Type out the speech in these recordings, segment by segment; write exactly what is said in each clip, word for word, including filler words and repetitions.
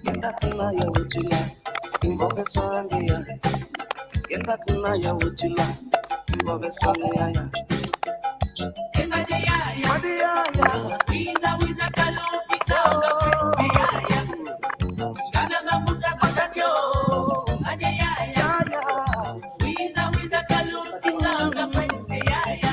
Yenda kuna ya uchila, imboke swange ya. Yenda kuna ya uchila, imboke swange ya ya. Madi ya ya. Wiza, wiza, kalu, kisanga, ya ya. Ngana mafuta patakio. Madi ya ya. Ya ya. Wiza, wiza, kalu, kisanga, ya ya.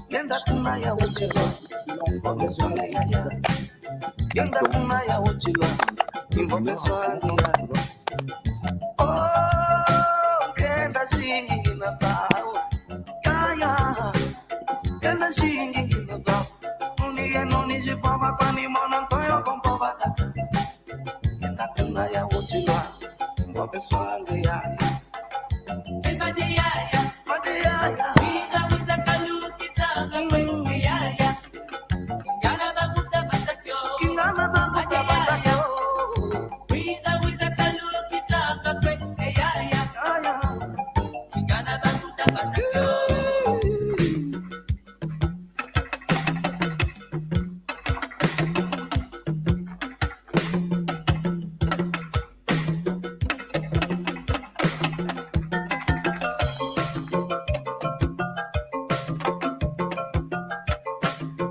Yenda kuna ya uchila, yenda kuna ya uchila, imboke swange ya. Oh, kenda zingi ngina zau. Ya, ya. Kenda zingi ngina zau. Nuni ye nuni jipova kwani mona ntoyo kompova kaka. Kenda kuna ya uchila. Mboke swange ya. Ema de ya ya. Ma de ya ya. Wiza, wiza kalu kisanga kwe ya ya. Kingana bakuta batakio. Kingana bakuta batakio. Wiza, wiza, kalu, kisanga, kwe, ya, ya. Ya, ya. Kingana bakuta batakio.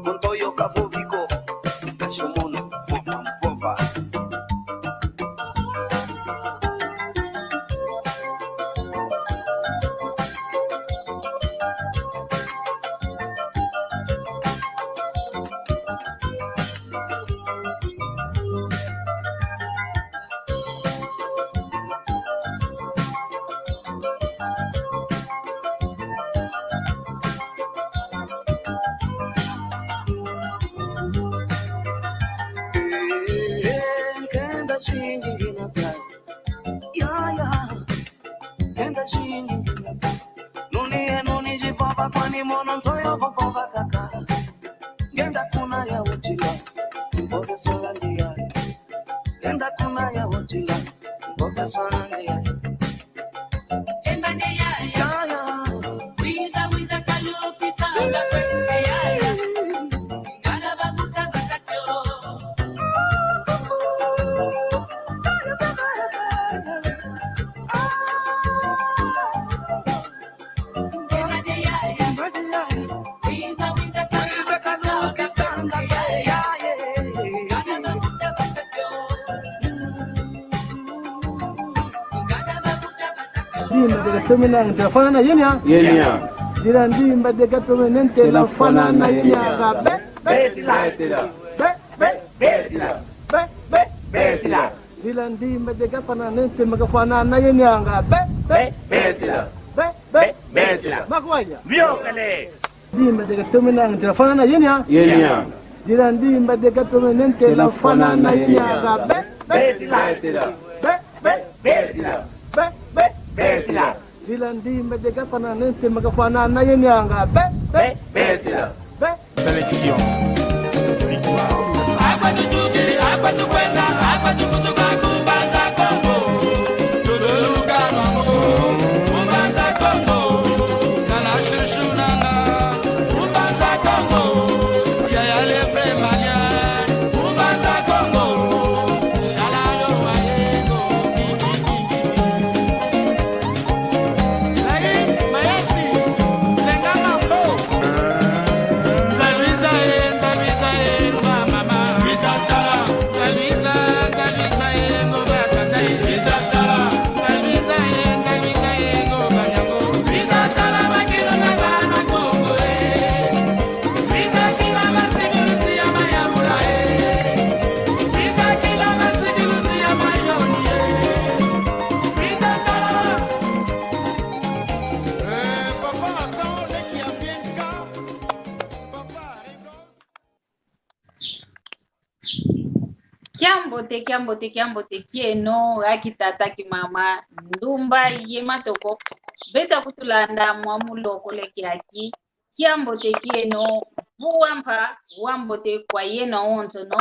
Montoyo ka vovi ko, ka jomono, vova, vova. Eh, eh, kenda shingi ngina sa. Ya, ya. Kenda shingi ngina sa. Nuni e nuni jipova kwani mono ntoyo popova kaka. Ngenda kuna ya uchila. Mboke swange ya. Ngenda kuna ya uchila. Mboke swange ya. Ema de ya ya. Ya, ya. Wiza, wiza kalu kisanga kwe ya ya. Kingana bakuta batakio. Ndimba de gatomene nte la fwana na yenya. Yenya. Dila ndimba de gatomene nte la fwana na yenya. Be, be, be, be, be, be, be, be, be. Dila ndimba de gafwana nte ma gafwana na yenya nga. Be, be, be, be, be, be, be. Makwanya. Miokele. Ndimba de gatomene nte la fwana na yenya. Yenya. Dila ndimba de gatomene nte la fwana na yenya nga. Be, be, be, be, be, be. Dila ndimba de gafwana nte ma gafwana na yenya nga. Be, be, be, be. Sélection. Kiambote, kiambote, kiambote kieno, aki tata, ki mama, ndumba ye matoko beta kutulanda mwa mulokole kiaki. Kiambote kieno, mvu wa mpa wa mbote kwa yeno awonsono.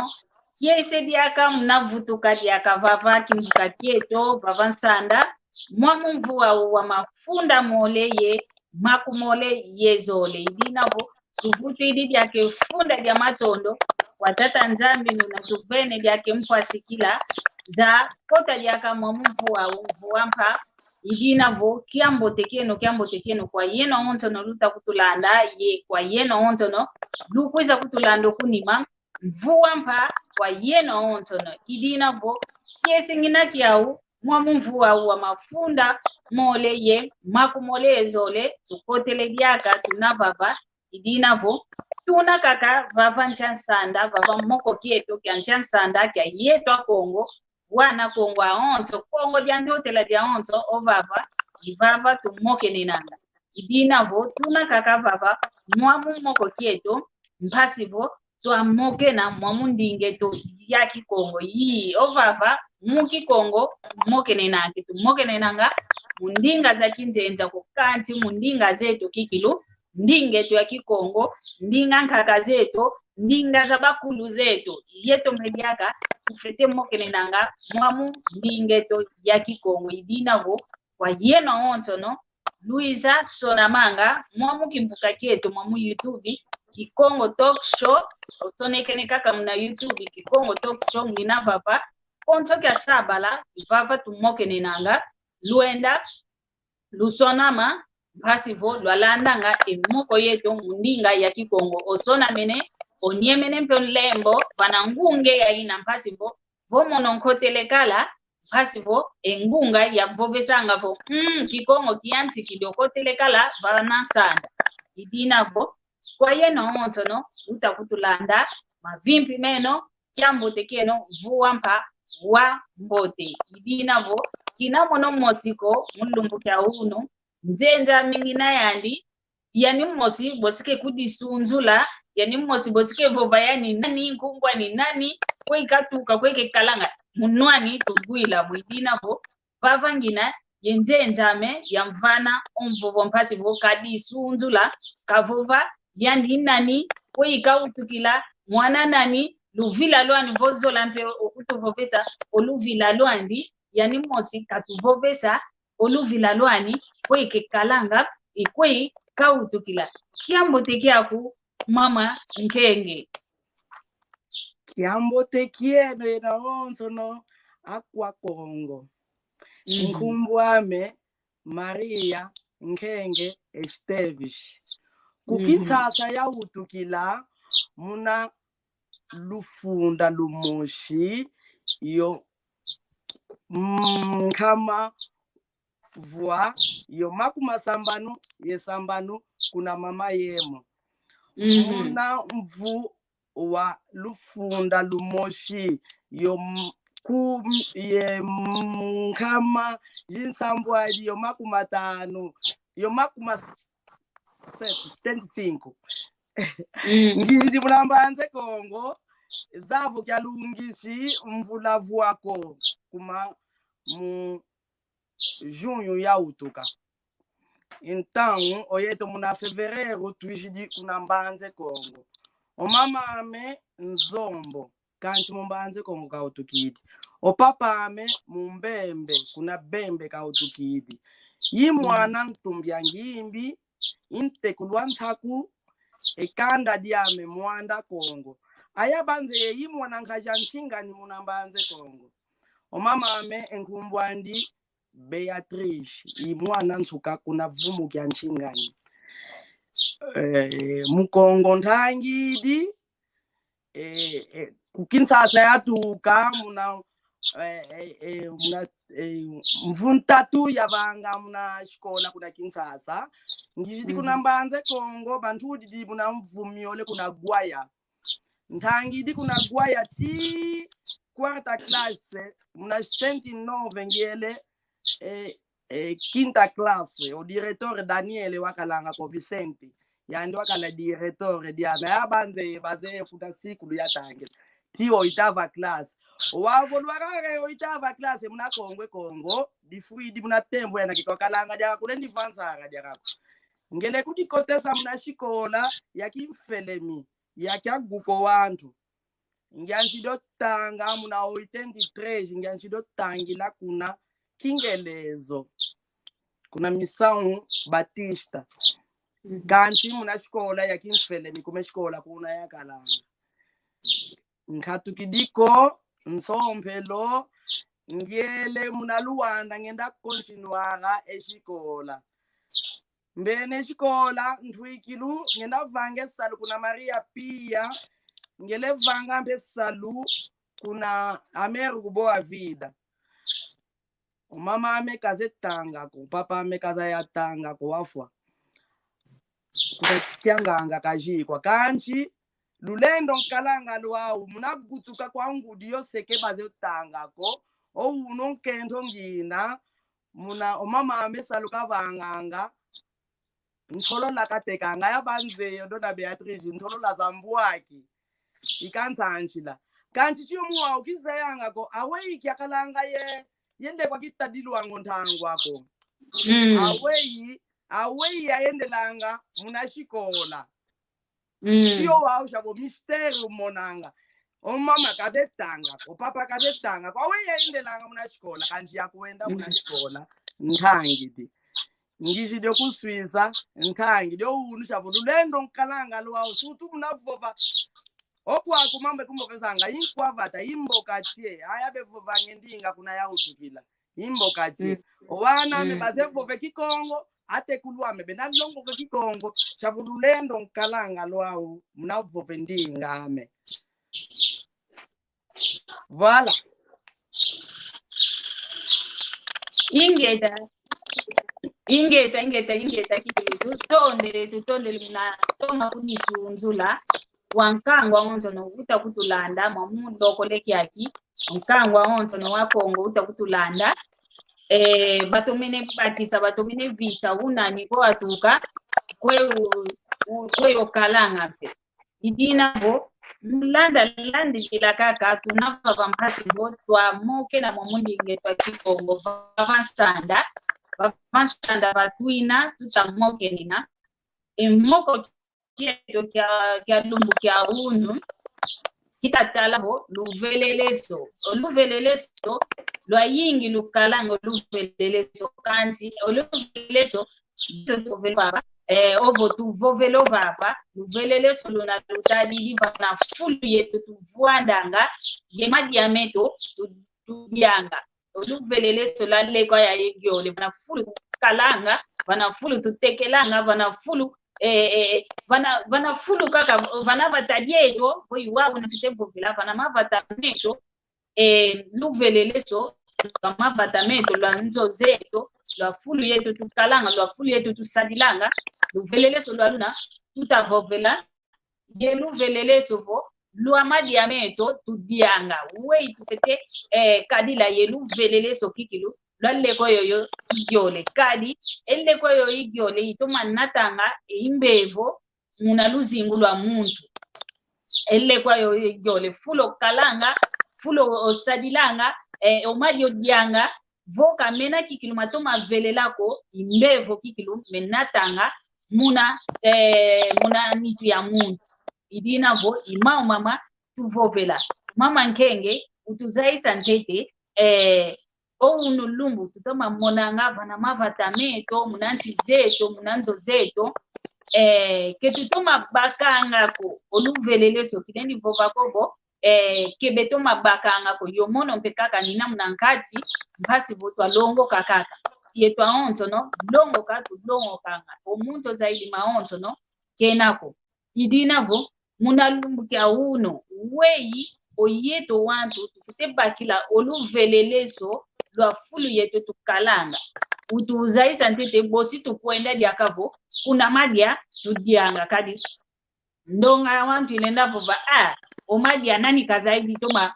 Kiese diaka muna vutuka diaka vava kimbuka kieto, vava nsanda, mwamu mvu au wa mafunda mole ye makumole ye zole. I dina vo, tuvutwidi diaka e funda dia matondo kwa Tata Nzambi, muna tuvene diaka e mpwasikila za kota diaka mwamu mvu au, mvu wa mpa. I dina vo, kiambote kieno, kiambote kieno kwa yeno awonsono luta kutulanda, ye kwa yeno awonsono lukwiza kutulanda okunima. Mvu wa mpa kwa yeno awonsono. I dina vo, kiese ngina kiau, mwamu mvu au wa mafunda mole ye makumole ye zole, tukotele diaka, tuna vava. I dina vo, tuna kaka vava ntia nsanda, vava moko kieto kia ntia nsanda kia yeto Akongo, wana Kongo awonso, Kongo dia Ntotela diawonso, ovava, i vava tumokenenanga. I dina vo, tuna kaka vava mwamu moko kieto, mpasi vo twamokena mwamu ndinga eto ya Kikongo. Yi, ovava, mu Kikongo, mokenenanga, tumokenenanga mu ndinga za kinzenza ko, kansi mu ndinga zeto kikilu, ndinga eto ya Kikongo, ndinga nkaka zeto, ndinga za bakulu zeto, yeto mpe diaka tufwete mokenenanga mwamu ndinga eto ya Kikongo. I dina vo, kwa yeno awonsono luiza sonamanga mwamu kimbuka kieto, mwamu YouTube, Kikongo Talk Show. Osonekene kaka muna YouTube, Kikongo Talk Show, ngina vava. Konso kia sabala, i vava tumokenenanga. Lwenda lusonama, mpasi vo lwalandanga e moko yeto mu ndinga ya Kikongo. Osonamene, onyemene mpe o nlembo, vana ngunge ya ina, mpasi vo, vo mono nkotele kala, mpasi vo e ngunga ya vovesanga vo, mm, Kikongo kiyantikidi, okotele kala vana nsanda. I dina vo, kwa yeno awonsono luta kutulanda, mavimpi meno, kiambote kieno, mvu wa mpa wa mbote. I dina vo, kina mono motsi ko, mu lumbu kia unu, nzenza ame ngina yandi, yani mosi bosi ke kudisunzula, yani mosi bosi ke vova yani nani, nkumbu ani nani, kwe ikatuka, kwe ikekalanga, mu nani tuvwila vo. I dina vo, vava ngina ye nzenza ame yamvana o mvovo, mpasi vo kadisunzula, kavova yandi nani, kwe ikawutukila, mwana nani, luvila lwani, vo zola mpe okutuvovesa o luvila lwandi, yani mosi katuvovesa o luvila lwani, kwe ikekalanga, i kwe ikawutukila. Kiambote kiaku, mama Nkenge. Kiambote kieno yeno awonsono, akwa Kongo. Mhm. Nkumbu ame Maria Nkenge Esteves. Ku Kinshasa yawutukila muna lufunda lumosi yo, mm, nkama vwa yo makumasambanu ye sambanu kuna mama yemo. Mhm. Muna mvu wa lufunda lumosi yo m-, ku m-, ye m-, nkama zinsambwadi yo makumatanu, yo makuma s-, se-, setenta e cinco. Mm. Ngizidi muna Mbanza Kongo, zavo kia lungisi mvula vwako kuma mu junho yawutuka. Então, oyeto muna fevereiro, twizidi kuna Mbanza Kongo. O mama ame Nzombo, kansi mu Mbanza Kongo kawutukidi. O papa ame mu Mbembe, kuna Bembe kawutukidi. I mwana ntumbi a ngimbi, i ntekulu a nsaku, e kanda diame Mwanda Kongo. Ayabanze ye i mwana nkazi a Nsingani muna Mbanza Kongo. O mama ame e nkumbu andi Beatrice, i mwana nsuka kuna vumu kia Nsingani. Eh, mu Kongo ntangidi, eh, eh, ku Kinshasa yatuka muna, eh, eh, eh, muna, eh, mvu ntatu yavanga muna sikola kuna Kinshasa. Ngizidi kuna Mbanza Kongo, bantudidi muna mvu miole kuna Gwaya. Ntangidi kuna Gwaya ti quarta classe, muna setenta e nove ngiele, eh, eh, quinta classe, o diretor Daniel wakalanga ko Vicente. Yandi wakala diretor diame, ayabanze ye bazeye kuna sikulu yatangila. ti oitava classe. Wavo lwakaka oitava classe muna Kongo e Kongo, difwidi muna tembo yana kikwa kalanga diaka kulendi vwa nzala diaka ko. Ngele kudikotesa muna sikola ya kimfelemi, ya kiaguko wantu. Ngianzidi otanga muna oitenta e três, ngianzidi otangila kuna Kingelezo, kuna Missão Batista. Mhm. Kansi muna sikola ya kimfelemi, kuma sikola kuna yakalanga. Nkatukidi ko, nsompelo, ngiele muna Luanda, ngenda continuar e sikola. Mbene sikola, ntwikilu, ngenda vanga e salu kuna Maria Pia, ngele vanga mpe salu kuna Américo Boa Vida. O mama ame kazeye tanga ko, papa ame kazaya tanga ko, wafwa. Kuna kia nganga kazikwa. Kansi, lulendo nkalanga lwau, muna gutuka kwa ngudi yo se ke bazeye tanga ko, o unu nkento ngina, muna o mama ame salu kavanganga, ntolola katekanga ya banzeyo, dona Beatriz, ntolola za mbwaki. Ikansansila. Kansi tio mu wau kizeyanga ko, aweyi kiakalanga ye, yende kwa kitadilwanga o ntangwa ko. Mm. Aweyi, aweyi yayendelanga muna sikola. Mm. Tio wau shabo mystère umonanga. O mama kazeye tanga ko, o papa kazeye tanga ko. Aweyi yayendelanga muna sikola, kansi yakwenda muna sikola. Ntangidi. Ngizidi okuswiza, ntangidi o unu shabo lulendo nkalanga lwau, sutu muna vova. Okwaku mambu e kumbovesanga, i nkwa vata, i mboka tie, aya bevovanga e ndinga kuna yawutukila. I mboka tie. Mm. O wana ame bazeye vova e Kikongo, atekulu ame bena longoka e Kikongo, shabo lulendo nkalanga lwau, muna vova e ndinga ame. Voilà. Ingeta. Ingeta, ingeta, ingeta, kikilu. Tutondele, tutondele muna toma kunisunzula. Wa nkangu awonsono uta kutulanda, mwa mulokole kiaki. Nkangu awonsono wa Kongo uta kutulanda. Eh, batomene bakisa, batomene visa, unani ko atuka, kwe u-, u-, kwe yokalanga mpe. I dina vo, mu landa landidila kaka, tuna vava mpasi vo twamokena mwa mu ndinga eto a Kikongo, vava nsanda, vava nsanda va twina, tuta mokenena. E moko kieto kia, kia lumbu kia unu, kita tala vo luveleleso. O luveleleso, lwayingi lukalanga o luveleleso, kansi o luveleleso, tuvovela vava, eh, ovo tuvovela vava, luveleleso luna lutadidi vana fulu yeto tuvwandanga, ye madia meto tu-, tudianga. O luveleleso lwa lekwa yayi giole, vana fulu tukalanga, vana fulu tutekelanga, vana fulu, eh, eh, eh, vana, vana fulu kaka, vana vata dieto, vo i wau una tute vovela, vana mavata meto, eh, luveleleso lwa mavata meto, lwa nzo zeto, lwa fulu yeto tukalanga, lwa fulu yeto tusadilanga, luveleleso lwa luna tuta vovela, ye luveleleso vo lwa madia meto tudianga. Weyi tufete, eh, kadila ye luveleleso kikilu, lwa lekwa yoyo i giole. Kadi, e lekwa yoyo i giole, itoma natanga, e i mbevo, muna luzingu lwa muntu. E lekwa yoyo i giole, fulu okalanga, fulu osadilanga, eh, o madia odianga, vo ka mena kikilu matoma velela ko, i mbevo kikilu menatanga muna, eh, muna nitu ya muntu. I dina vo, i mau mama tuvovela. Mama Nkenge, utuzayisa ntete, eh, o unu lumbu tutoma monanga vana mavata meto, muna nsi zeto, muna nzo zeto, eh, ke tutoma bakanga ko o luveleleso, kilendi vova ko vo, eh, ke betoma bakanga ko. Yo mono mpe kaka nina muna nkati, mpasi vo twalongoka kaka. Yeto awonsono, longoka tulongokanga. O muntu ozayidi mawonsono, kena ko. I dina vo, muna lumbu kia unu, weyi, o yeto wantu, tufete bakila o luveleleso lwa fulu yeto tukalanga. Utuzayisa ntete bosi tukwenda diaka vo, kuna madia tudianga kadi. Ndonga ya wantu ilenda vova, ah, o madia nani kazayidi toma,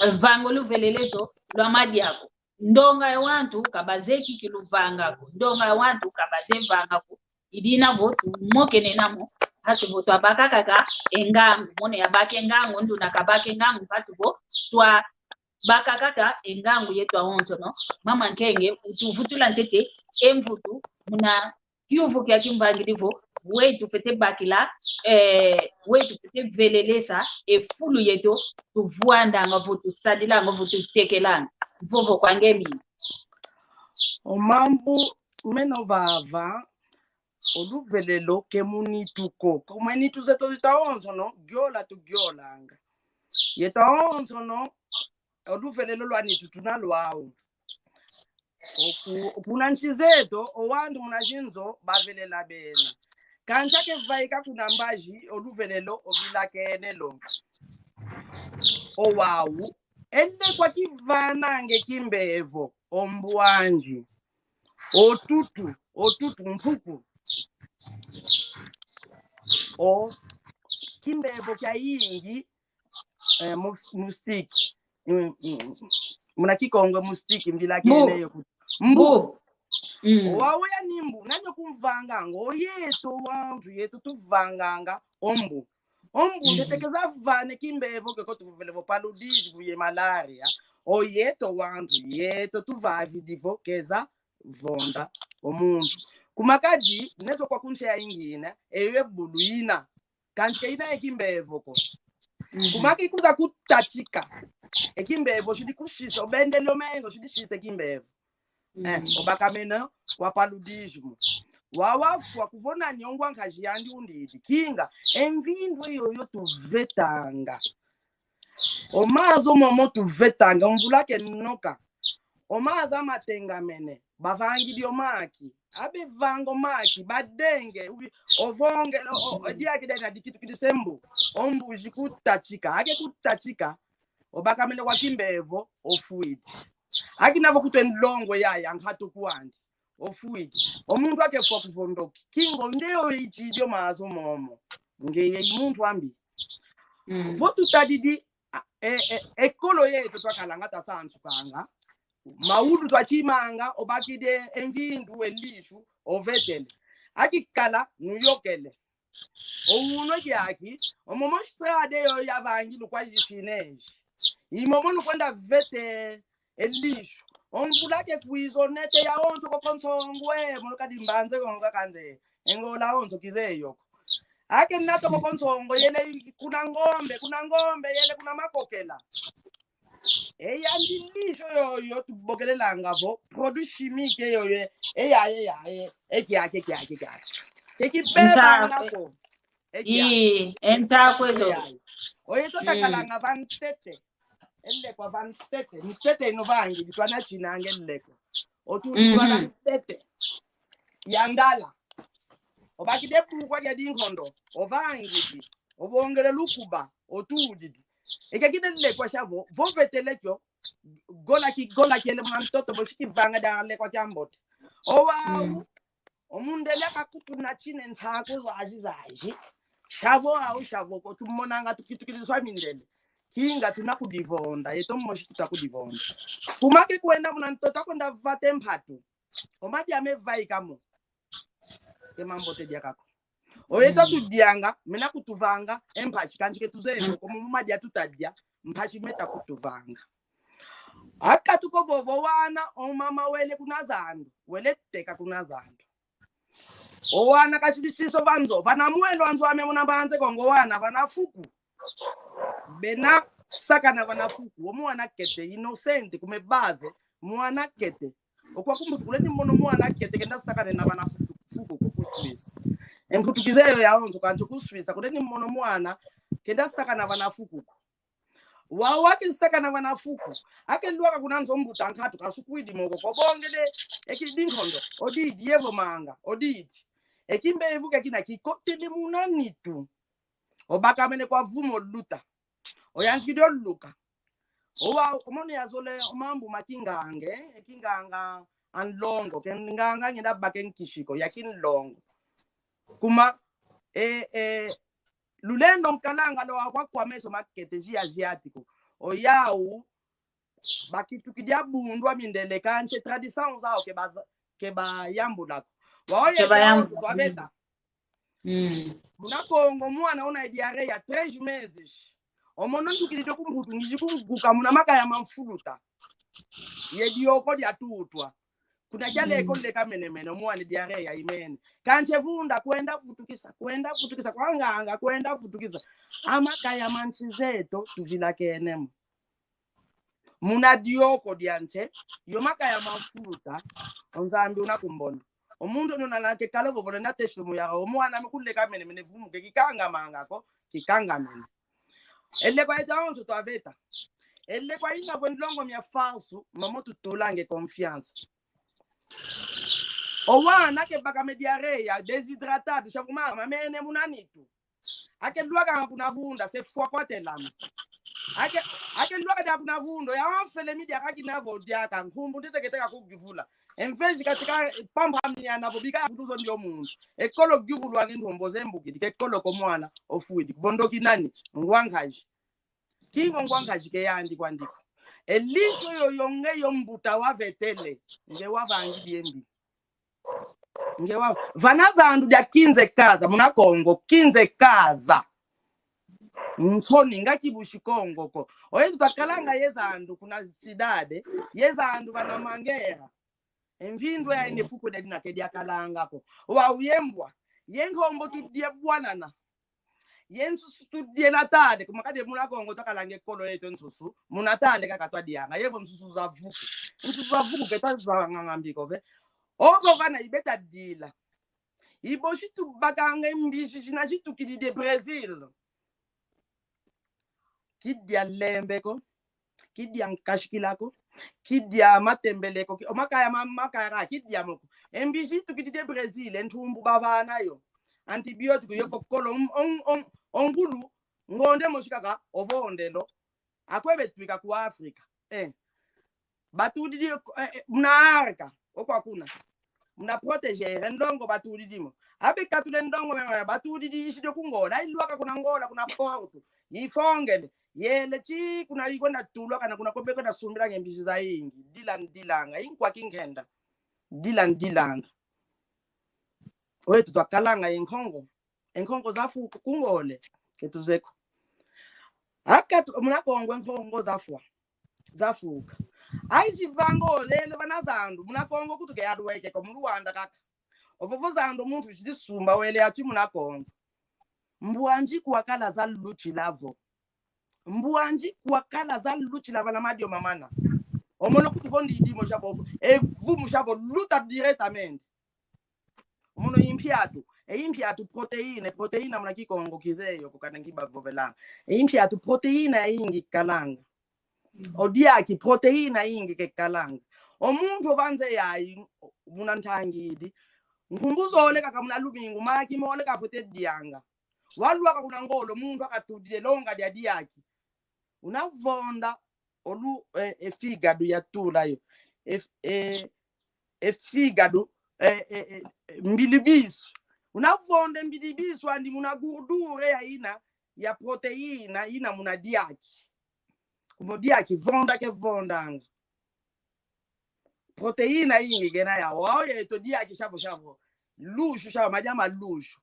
eh, vanga o luveleleso lwa madia ko. Ndonga ya wantu ka bazeye kikilu vanga ko. Ndonga ya wantu ka bazeye vanga ko. I dina vo tumokenena mo, Kati vo twabaka kaka e ngangu, mono yabaka e ngangu, nduna kabaka e ngangu, kati vo twabaka kaka e ngangu yeto awonsono. Mama Nkenge, utuvutula ntete e mvutu muna kiuvu kia kimvangidi vo, weyi tufwete bakila, eh, weyi tufwete velelesa e fulu yeto tuvwandanga vo, tusadilanga vo, tutekelanga. Vovo kwa nge mina. O mambu mena vava, o luvelelo ke mu nitu ko. Kuma e nitu zeto zita onsono, giola tugiolanga. Yeto onsono, o luvelelo lwa nitu tuna lwau. Oku-, kuna nsi zeto, o wantu muna zinzo bavelela bena. Kansi ake vaika kuna mbazi, o luvelelo ovilakene lo. O wau, e lekwa kivananga e kimbevo, o mbwanji, o tutu, o tutu, mpuku. O kimbevo kiayingi, eh, mus-, moustique. Mm, mm. Muna Kikongo moustique, mvilakene yo kuti. Mbu. Mbu. Mm. O wau yani mbu, nani okumvanganga? O yeto wantu, yeto tuvanganga o mbu. O mbu, mhm, ntete keza vana e kimbevo ke ko tuvovele vo paludismo ye malaria. O yeto wantu, yeto tuvavidi vo keza vonda o muntu. Kuma kadi, neso kwa kunsi yayingine, eyo e bulu ina. Kansi ke ina e kimbevo ko. Mhm. Kuma ke kuza kutatika. E kimbevo sidi kusisa, obendele o mengo sidi sisa e kimbevo. Eh, mhm, obakamene kwa paludismo. Wau wafwa kuvona nyongwa nkazi yandi undidi. Kinga, e mvindu eyoyo tuvetanga. O maza momo tuvetanga, o mvula ke noka. O maza amatengamene, bavangidi o maki. Abe vanga o maki, badenge, uvi-, ovongele, o, o, diaki dena dikitukidi se mbu. O mbuzi kutatika, ake kutatika, obakamene kwa kimbevo, ofwidi. Akina vo kutwe nlongo yaya, nkatu kwandi. Ofwidi. O muntu ake fwa kuvondoki. Kingo nge yo itidi o maza momo. Nge ye muntu ambi. Mm. Vo tutadidi, a, e, e, ekolo yeto twakalanga tasansukanga. Maulu twachimanga, obakidi e mvindu, e lisu, ovetele. Akikala, nuyokele. O uno kiaki, o momo estrada yo yavangi lukwa isinezi. I momo lukwenda vete e lisu. O mvula ke kwiza onete yawonso koko nsongo e, mono kadi mbanze konga kanze. E ngola awonso kize yoko. Ake nata koko nsongo yele kuna ngombe, kuna ngombe yele kuna makokela. E yandi lisu yoyo tubokelelanga vo, produit chimique yoyo, e ya, e ya, e, e kiaki, e kiaki, e kiaki. Ke kibebanga ko. E kiaki. Ii, e ntakwe zo. E ya, e. Oyeto takalanga va ntete. E lekwa va ntete. Ntete ino vangi, bitwana chinange lekwa. Otu, mhm, bitwana ntete. Yangala. Obakide bukwa kia dinkondo. Ovangidi. Obongele lukuba. Otudidi. Eke kine lekwa shavo, vovetele kio, gola ki, gola kiele muna ntoto, bosi kivanga da lekwa kiambote. O wau, mm, o mundele akakutuna chine nsako zazi zazi. Shavo au shavo ko, tumonanga tukitukilizwa mindele. Kinga tuna kudivonda, yeto mosi tuta kudivonda. Kuma ke kwenda muna ntoto, kwenda vate mpatu. O madi ame vaika mo. Ke mambote diaka ko. Oyeto, mm, tudianga, mena kutuvanga e mpasi, kansi ke tuzeye ko, mm, komo mu madia tutadia, mpasi meta kutuvanga. Akatuka vovo wana, o mama wele kuna zandu, wele teka kuna zandu. O wana kasidi siso va nzo, vana mwelo a nzo ame muna Mbanza Kongo wana, vana fuku. Bena sakana vana fuku, o mwana kete, inocente, kuma e base, mwana kete. Okwa kumbutu kule ni mono mwana kete kenda sakana na vana fuku, fuku ko ku Suisse. E mputu kize yo yawonso kansi ku Suisse, kule ni mono mwana kenda sakana vana fuku ko. Wau ake sakana vana fuku. Ake lwaka kuna nzo mbuta nkatu kasukwidi moko ko bongele e kidi nkondo. Odidi yevo manga, odidi. E kimbevo ke kina kikotele muna nitu. Obakamene kwa vuma oluta. Oyanzikidi oluka. Owa, o mono yazole o mambu ma kinganga, e kinganga a nlongo, ke nganga ngenda baka e nkisi ko, ya kinlongo. Kuma, e, e, lulendo nkalanga lwa kwa, kwa meso makete zi asiático. Oyau, bakitukidi abundu a mindele kansi tradição zau ke baza-, ke bayambula ko. Wau ke yeto bayam-, yau tuaveta. Mm. Muna Kongo, mwana una diarrhée ya três meses. Omono ntukidi dio ku Mputu, ngizidi kunguka muna makaya ma mfuluta. Ye dioko diatutwa. Kuna kialeko, mm, leka menemene, mwana diarrhée ya imene. Kansi vunda, kwenda vutukisa, kwenda vutukisa, kwa nganga, kwenda vutukisa. Amakaya ma nsi zeto, tuvilakene mo. Muna dioko dia nsi, yo makaya ma mfuluta, o Nzambi una kumbona. O muntu ni una nake kala vovole na teshito muyaka, o mwana me kuleka menemene, vumu ke kikangamanga ko, kikangamene. E lekwa eto awonso twaveta. E lekwa ina vo nlongo mia falsu, mamo tutulange confiança. O wana ke baka me diarrhée, déshydratado, sha kuma mamene muna nitu. Ake lwaka kuna vunda, se fwa kwa telama. Ake, ake lwaka dia kuna vunda, ya wamfele mi diaka kina vo diaka, nkumbu ntete keteka kugivula. Enveji katika pamba miana vo bika kutuzo ndio muntu. Ekolo givulu wange ntombo zembuki, ke kolo ko mwana, ofwidi. Vondoki nani, ngwa nkaji. Kingo ngwa nkaji ke yandi kwandi ko. Eliso yo yonge yo mbuta wavetele, nge wavangi diembi. Nge wa, vana zandu dia quinze casa, muna Kongo, quinze casa. Nsoni nga kibushi Kongo ko. Oye tutakalanga ye zandu kuna cidade, ye zandu vana mangera. Envindu ya ine fuku dia dina ke diakalanga ko. Wa uyembwa, ye nkombo tudie bwanana. Ye nsusu tudie na tande, kuma kadi muna Kongo takalanga ekolo yeto nsusu, muna tande kaka twadianga, ye vo nsusu za vuku. Nsusu za vuku ke tazanga ngambi ko ve. Ovo vana ibeta dila. Iboshi tubakanga mbizi zina zitukidi de Brésil. Kidia lembe ko, kidia nkashikila ko, kidia matembele ko, ki-, o makaya ma-, makaya ka, kidia mo ko. E mbizi tukidi de Brésil, e ntumbu bavana yo. Antibiótico yo kokolo, on, on, on, o ngulu, ngonde mosi kaka, ovondelo. Akwe betwika ku Afrika. Eh. Batudidi, eh, eh, muna arca, okwa kuna. Muna protéger, e ndongo batudidi mo. Abe katule ndongo mema, batudidi isidio ku Ngola. Ailwaka kuna Ngola, kuna Porto. Ifongele. Yele ti kuna ikwenda tulwa kana kuna kobe kwenda sumbila nge mbizi zayingi. Dila ndilanga. Inkwa kinkenda. Dila ndilanga. Oye tutakalanga ye nkongo. E nkongo zafu ku Ngole. Ketuzeko. Aka tu-, muna Kongo e nkongo zafwa. Zafuka. Aizivanga olele vana zandu. Muna Kongo kutuke yalweke ko mu Luanda kaka. Ovovo zandu muntu chidi sumba wele ati muna Kongo. Mbwanji kwakala za luchila vo. Mbwanji kwakala za luchila vana madio mamana. Omono kutu vo ndidi mo shabo. E vumu shabo luta diretamente. Omono impiatu. E impiatu proteína. E proteína muna Kikongo kizeyo kukana ngiba vovela. E impiatu proteína yayingi kalanga. O diaki proteína yayingi kekalanga. O muntu ovanze yayi muna ntangidi. Nkumbu zole kaka muna lumingu maki mole kafwete dianga. Walwaka kuna Ngolo muntu akatudile longa dia diaki. Unavonda olu, eh, e fígado yatula yo. E, e, e fígado, eh, eh, eh, mbilibisu. Unavonda mbilibisu andi muna gordura ya ina, ya proteína ina muna diaki. Kumo diaki vonda kevondanga. Proteína yingi kena ya wao yeto diaki shavo shavo. Luxu shavo, madia ma luxu.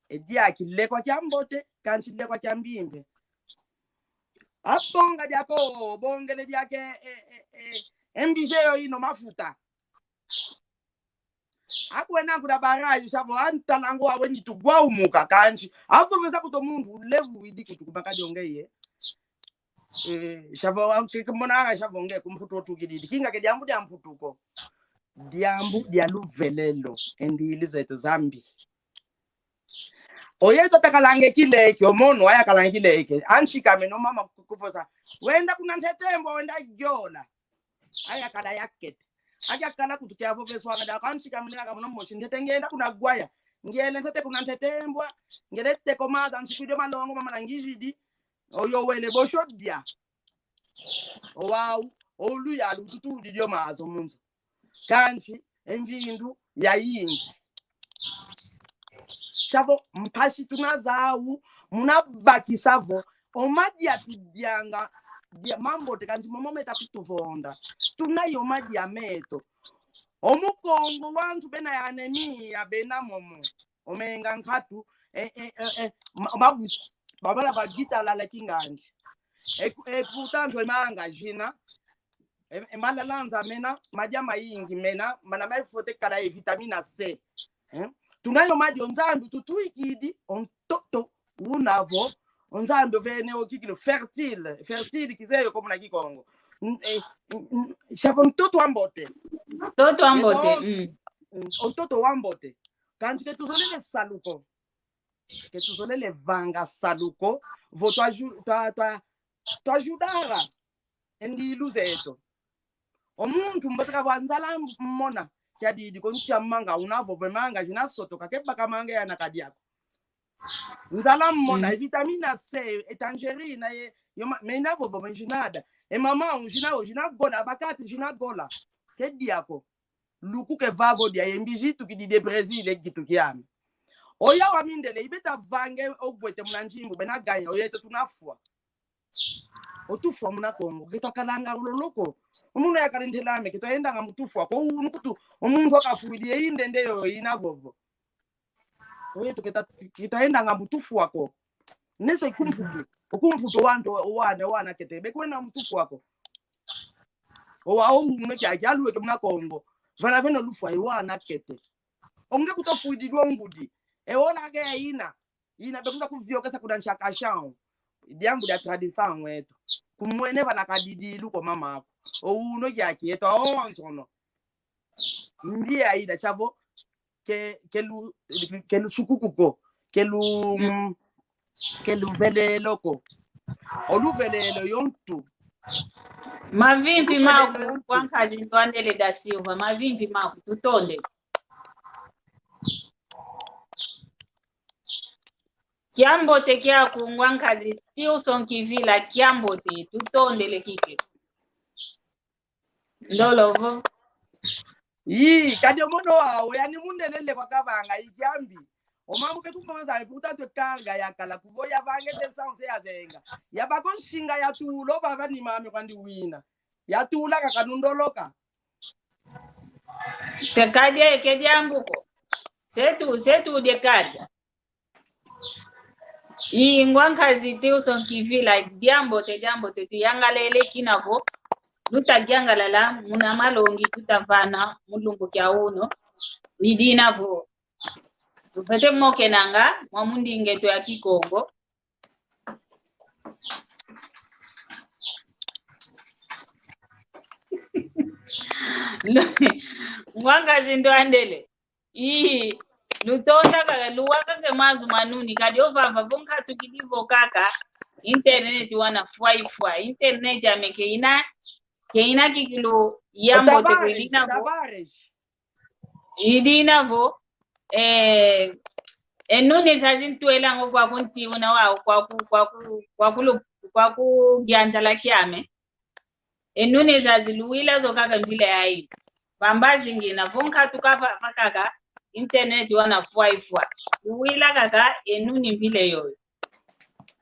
E diaki lekwa kia mbote, kansi lekwa kia mbimbe. Abonga diako, bongele diake, e, e, e, e mbizi yo ino mafuta. Akwena kuna barrage shavo antalango awe nitu gwaumuka kansi. Avo meza kuto muntu ulevu idi kutu kumakadi onge ye. Eh, shavo ke, ke mona shavo nge ku Mputu tukididi. Kinga ke diambu dia Mputu ko. Diambu dia luvelelo. Endi ili zeto zambi. Oye to takalanga e kileke, omono aya kalanga e kileke. Anshikame no mama ku-, kuvosa. Wenda kuna ntetembo, wenda jola. Aya kala yakete. Aya kala kutukia voveswanga da kansi kamina kamono mosi ntete ngenda kuna gwaya. Ngele ntete kuna ntete mbwa. Ngele teko maza nsiku dio malongo mama na ngizidi. Oyo wele bosho dia. Owau, oluyalu tutudi dio mazo munzo. Kansi, e mvindu yayingi. Shavo, mpasi tuna zau, muna bakisa vo, o madia tudianga, dia mambote kansi momo meta kutuvonda. Tuna yo madia meto. O mu Kongo wantu bena ya anemia, bena momo. omenga nkatu, eh, eh, eh, eh, ma-, mabu-, babala bagita lala kingandi. E, e, portanto, e manga jina, e, e malalanza mena, madia mayingi mena, mana maifote kala e vitamina C. Eh? Tuna yo madi o Nzambi tutwikidi, o ntoto una vo, o Nzambi ovene o kikilu fertile, fertile kizeye ko muna Kikongo. N-, eh, n-, n-, shavo ntoto wa mbote. Ntoto wa mbote, yeto, mm. Mm, o ntoto wa mbote. Kansi ke tuzolele salu ko. Ke tuzolele vanga salu ko, vo twa ju-, twa, twa, twa judara e ndilu zeto. O muntu mbote kavwa nzala mmona, kiadidi ko ntia manga una vo ve manga jina soto, kakebaka manga yana kadia ko. Nzala mmona, mm, e vitamina C, e tangerina, ye, yo ma-, mena vo vo menjinada. E mama, jina, jina gola, bakati jina gola. Kedia ko. Luku ke vavo dia, ye mbizi tukidi de Brésil, e gitu kiame. Oya wa mindele, i beta vange o bwete muna nzimbu, bena ganya, o yeto tunafwa. O tufwa muna Kongo, ke twakalanga lolo ko. O munu yakalentela ame, ke twaendanga mu tufwa ko, unu kutu, o muntu akafwidi, ye inde nde yo ina vovo. O yeto ke twa-, ke twaendanga mu tufwa ko. Nese kumputu, o kumputu wantu, wana, wana kete, be kwenda mu tufwa ko. Owa, o ume kia, kia luweke muna Kongo. Vana veno lufwa, i wana kete. Onge kutofwidi lwa ngudi. E ola ke ina. Ina be kuza kuviokesa kuna nshakashao. Diambu dia tradição eto. Kumwene vana kadidi luko mama ako. O uno kia kieto, onsono. Ndia ida shavo ke, ke lu, ke lusukuku ko, ke lu, mm, ke luvelelo ko. O luvelelo yo ntu. Mavimpi maku, ngwa nkazi Ndwandele da Silva, mavimpi maku, tutonde. Kiambote kiaku ngwa nkazi Tilson Kivila, kiambote, tutondele kike. Ndolo vo. Ii, kadi o mono wau, yani mundelele kwa kavanga, i kiambi. O mambu ke tukonza, e portanto, e carga yakala, kuvo yavangete sanse yazenga. Yabako nsinga yatula, o vava ni mame kwandi wina. Yatula kaka nundoloka. Te kadia, e ke diambu ko. Setu, setu de kadia. I ngwa nkazi Tilson Kivila, diambote, diambote, tuyangalele kina vo. Luta yangalala, muna malongi, tuta vana, mu lumbu kia uno. I dina vo. Tufwete mokenanga, mwa mu ndinga eto ya Kikongo. Ngwa nkazi Ndwandele. Ii, lutonda kaka, luwa kaka mazu manuni, kadi o vava vo nkatukidi vo kaka, internet wana fwa ifwa, internet ame ke ina, ke ina kikilu yambote ko, i dina vo. I dina vo, eh, e nuni zazi ntwelanga kwaku ntiuna wau, kwaku, kwaku, kwaku lu-, kwaku ngianzala kiame. E nuni zazi luwila zo kaka mvila yayi. Vamba zingina, vo nkatuka va, va kaka, internet wana fwa ifwa. Luwila kaka, e nuni mvila yoyo.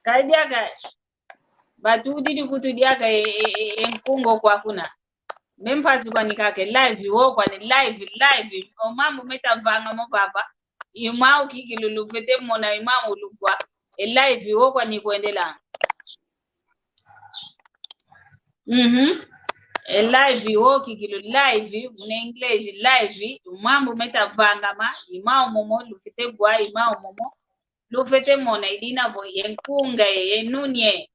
Kadi diaka, batudidi kutu diaka e, e, e, e nkunga kwa kuna. Me mpasi kwani kaka e live wo kwani live, live. O mambu meta vanga mo vava. I mau kikilu lufwete mona, i mau lukwa. E live wo kwani kwendela. Mhm. E live wo kikilu live, muna English live. O mambu meta vangama, i mau momo lufwete bwa, i mau momo lufwete mona, i dina vo ye nkunga ye, ye nuni ye.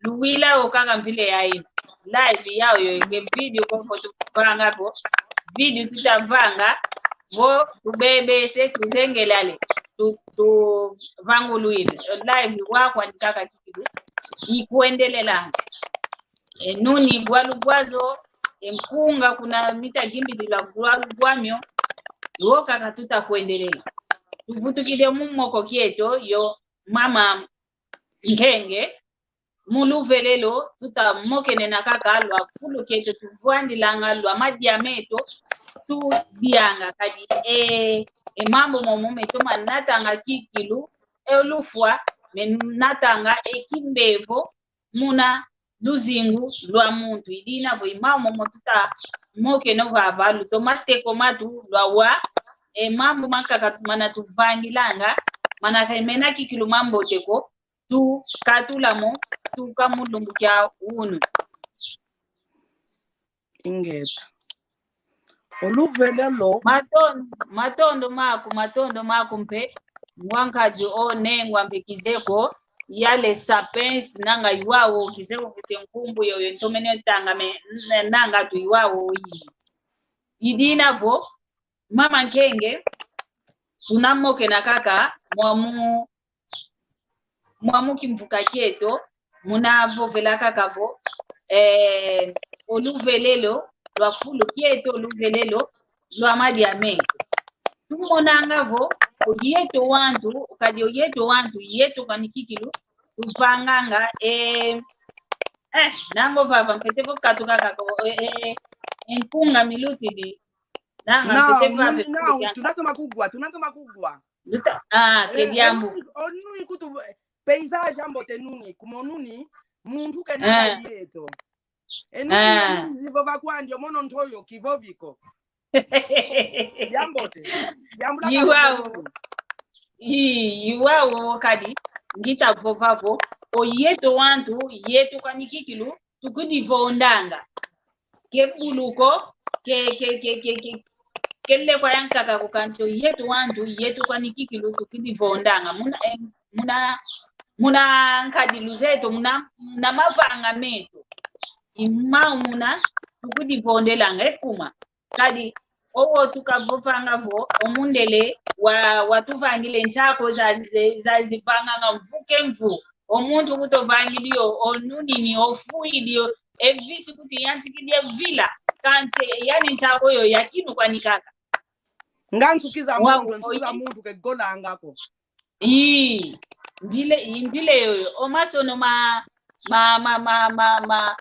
Luwila wo kaka mvila yayi. Live yau yo, nge video ko vo tuvanga vo. Video tutavanga vo, tubebese, tuzengelale, tu, tuvangulwile. Live wa kwani kaka kikilu ikwendelelanga. E nuni bwa lubwa zo, e nkunga kuna mita gimbidila bwa lubwa mio, wo kaka tuta kwendelela. Tuvutukile mu moko kieto, yo mama Nkenge, mu luvelelo, tuta mokenena kaka lwa fulu kieto tuvwandilanga, lwa madia meto tudianga, kadi e, e mambu momo meto manatanga kikilu, e lufwa, menatanga e kimbevo, muna luzingu lwa muntu. I dina vo i mau momo tuta mokena vava, lutoma teko matu lwa wa e mambu mankaka mana tuvangilanga, mana kaimena kikilu mambote ko, tukatula mo, tuka mu lumbu kia unu. Ingeta. Oluvelelo. Matondo, matondo maku, matondo maku mpe. Ngwa nkazi o nengwa mpe kizeko, ya Les Sapins, nanga iwawo, kizeko kute nkumbu yoyo ntomene tanga me, n-, nanga tu iwawo yi. Idina vo, mama Nkenge, tunamokena kaka, mwamu mwamu kimvuka kieto, muna vovela kaka vo, eh, oluvelelo lwa fulu kieto, oluvelelo lwa madia meto. Tumonanga vo, oyeto wantu, kadi oyeto wantu, yeto kwani kikilu, tuvanganga, eh, eh, nango vava, mpete vo katuka kaka, eh, eh, eh, nkunga milutidi, nanga, no, mpete vava, no, tunatoma kugwa, tunatoma kugwa. Luta, ah, ke diambu. Eh, enuni, onuni kutu, eh, paysage ambote nuni, kumonuni, muntu kena, eh, yeto. Enuni, eh, nuni zivo vakwandi, omono ntoyo, kivoviko. Diambote. Diambu la iwawo. Kavovelo. I, iwawo kadi, ngita vova vo, oyeto wantu, yeto kwani kikilu, tukudivondanga. Ke buluko, ke, ke, ke lekwa yankaka ko kanti oyeto wantu, yeto kwani kikilu tukudivondanga. Muna, eh, muna, muna nkadilu zeto, muna, muna mavanga meto. I mau muna tukudivondelanga, ekuma. Kadi, owo tukavovanga vo, o mundele wa, watuvangile nshako za, za, zazivanganga mvu ke mvu. O muntu kutovangidi yo, onunini, ofuidi yo, e visi kuti yantikidi e vila, kanti yani nshako yo ya kinu kwani kaka. Nga nsuki za muntu, nsuki za muntu ke golanga ko. Ii, mbile, i mbile yoyo. O masono ma, ma, ma,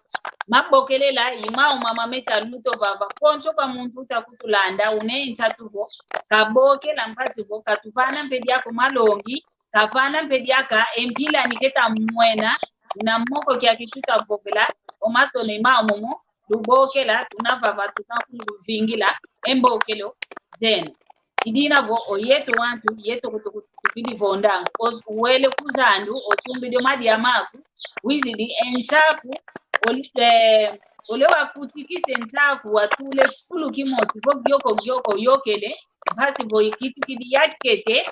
mabokelela, i mau mama meta luto vava. Konso kwa muntu uta kutulanda, une nsatu vo, kabokela mpasi vo, katuvana mpe diaka malongi, kavana mpe diaka, e mpila ni keta mwena, na moko kiaki tuta vovela, o masono i mau momo, lubokela, tuna vava, tuna kuluvingila, e mbokelo zeno. Idina vo, oyeto wantu, yeto kutu-, kutu-, tukidi vonda, o-, wele ku zandu, otumbidi o madia maku, wizidi e nsaku, ol-, eh, ole wakutikisa e nsaku, watule fulu kimoti, vo gioko, gioko, yokele, mpasi vo ikitukidi yakete,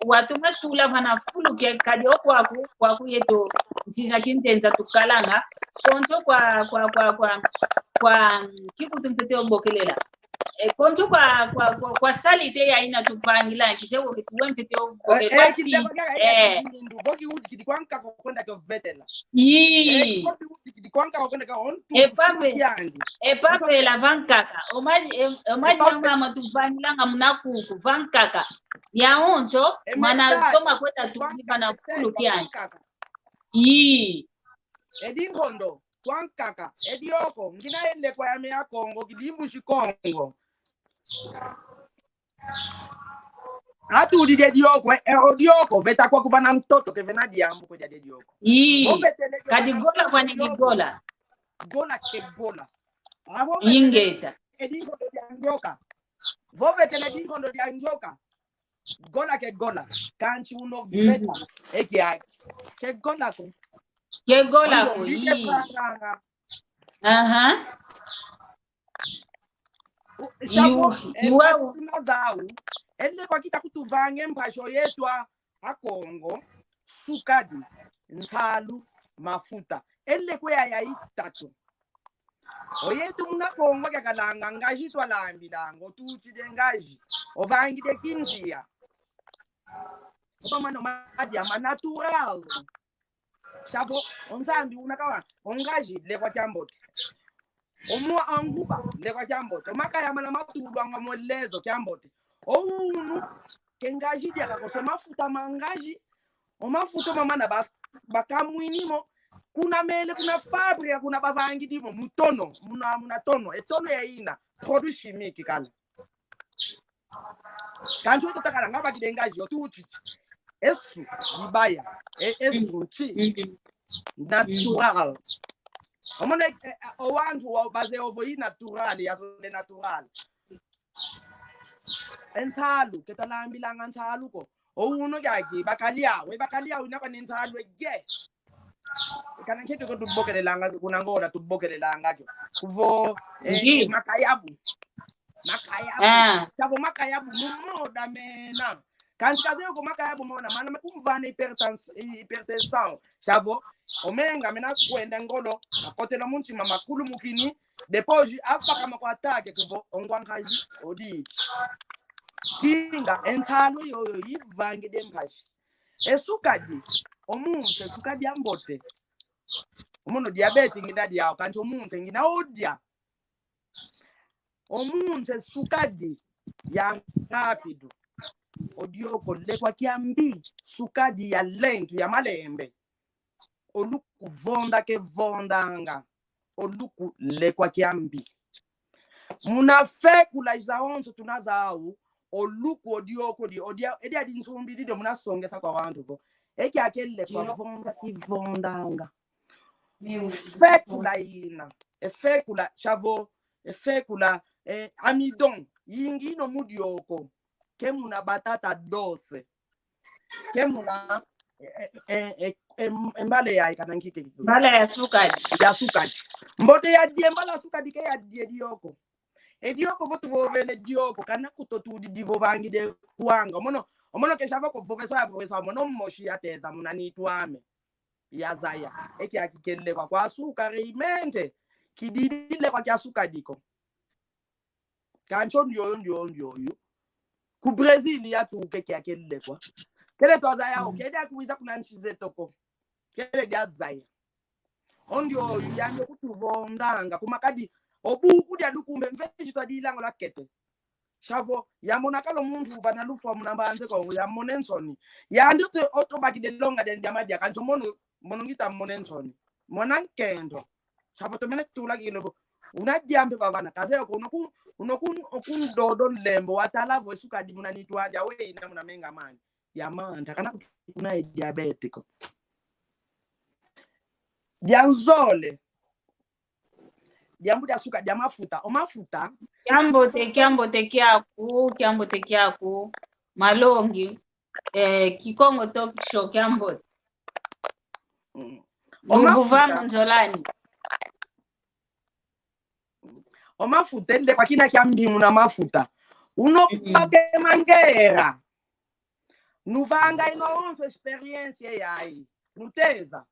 watoma tula vana fulu kia kadi o kwaku, kwaku yeto, nsiza kintenza tukalanga, konto kwa, kwa, kwa, kwa, kwa, kikutu mpete obokelela. E, konto kwa, kwa, kwa, kwa salite ya ina tuvangila, kise wo kitu wempete obokelela. Eh, eh, kile kwa kaka, eh, ina kizindu, boki uti kidi kwa nkaka kwenda kwa vetela. Ii. Eh, boki uti kidi kwa nkaka kwenda kwa ontu, epave, epave la vankaka. Omadi, em-, omadi ya mama tuvangilanga muna kuku, vankaka. Ya onso, mana toma kwenda tukiva na fulu kiani. Ii. Edi nkondo, kwa nkaka, edi oko, ngina ele kwa yame ya Kongo, kidimbu shi Kongo. Atu udi de dioko, eh, o dioko, veta kwa kuvana ntoto, ke vena diambu kwa dia de dioko. Ii, kadi gola kwa nigi gola. Gola ke gola. Ingeta. Edi nkondo dia nyoka. Vo vetele di nkondo dia nyoka. Gola ke gola. Kanti uno veta. Eki aki. Ke gola ko. Ke gola ko, ii. Aha. Iwa, iwa. Tuna zau. Ele kwa kita kutuvange mpasho yetu a Akongo, sukadi, nsalu, mafuta. Ele kwe yaya itatu. Oyetu muna Kongo kiakalanga ngazi twalambilanga, otutide ngazi, ovangide kinzia. Opa mano madia ma natural. Shavo, o Nzambi una kawa, o ngazi, lekwa kiambote. Omwa anguba, lekwa kiambote. Omakaya mana matulwanga mwelezo kiambote. Ounu, ke ngazi diaka ko, se mafuta ma ngazi. O mafuta mamana ba, bakamwinimo. Kuna mele, kuna fábrica, kuna bavangidimo. Mutono, muna, muna tono. E tono ya ina. Produit chimique kala. Kanti oto takala nga bakile ngazi yo tutiti. Esu, dibaya. E, esu, nti. Natural. Omona, eh, eh, o wantu wa baze ovo i natural, ya zole natural. E nsalu, ke twalambilanga nsalu ko. O uno kiaki, bakaliau, e bakaliau ina kwa ni nsalu e ye. Kana nkeke ko tubokelelanga, kuna Ngola tubokelelanga kio. Kuvo, eh, eh, makayabu. Makayabu. Ah. Savo makayabu, mumoda mena. Kansi kazeye ko makayabu mona, mana mekumvana hypertens-, hypertension. Savo, omenga mena kwenda ngolo, akotela muntima makulu mukini, depois, apaka makwatake kuvo, ongwa nkazi, oditi. Kinga, e nsalu yoyo, yivangide mpasi. E sukadi, o munsi, e sukadi ambote. O mono diabete ngina diau, kansi o munsi ngina odia. O munsi sukadi ya rápido. O dioko lekwa kiambi, sukadi ya lento, ya malembe. O luku vonda ke vondanga. O luku lekwa kiambi. Muna fekula izawonso tuna zau, o luku o dioko di, o dia, e dia di nsumbi di dio muna songesa kwa wantu vo. E kiaki e lekwa vonda ki vondanga. Fekula ina, e fekula, savo, e fekula, eh, amidon, yingi ino mu dioko, ke muna batata doce, ke muna, eh, eh, eh, eh, em-, mbala ya, kana nkike kitu. Mbala ya sukadi. Ya sukadi. Mbote yadia e mbala sukadi ke yadia e dioko. E dioko vo tuvovele dioko, kana kuto tudi divovangide kwanga. O mono, o mono ke savo ko vovesa, vovesa, o mono mosi yateza muna nitu ame. Yazaya. E kiaki ke lekwa kwa suka realmente. Kididi lekwa kia sukadi ko. Kansi o ndioyo, ndioyo, ndioyo. Ku Brazil yatuka e kiaki e lekwa. Kele twazaya, o, kele diakwiza kuna nsi zeto ko. Kele diazaya. O ndioyo yandi okutuvondanga, kuma kadi, o buku dia lukumbe, mvesi twadilanga lwakete. Savo, yamona kala o muntu uvana lufwa muna Mbanza Kongo, yamona e nsoni. Yandi oto, otobakide longa dia, dia madia, kansi o mono, mono ngita mona e nsoni. Mona nkento. Savo tomene tula kilo bo. Una diambe bavana, kazeye ko uno ku, uno ku, okundodo nlembo, watala vo e sukadi muna nitu andi, awe ina muna menga mandi. Yamanta, kana kuna e diabete ko. Dia nzole. Diambu dia suka, dia mafuta. O mafuta. Kiambote, kiambote kiaku, kiambote kiaku. Malongi. Eh, Kikongo Talk Show, kiambote. Mm. O mafuta. Lubuvanga nzolani. O mafuta, e lekwa kina kiambi muna mafuta. Uno, mm, bake mangera. Nuvanga ino onso experiência yayi. Nuteza.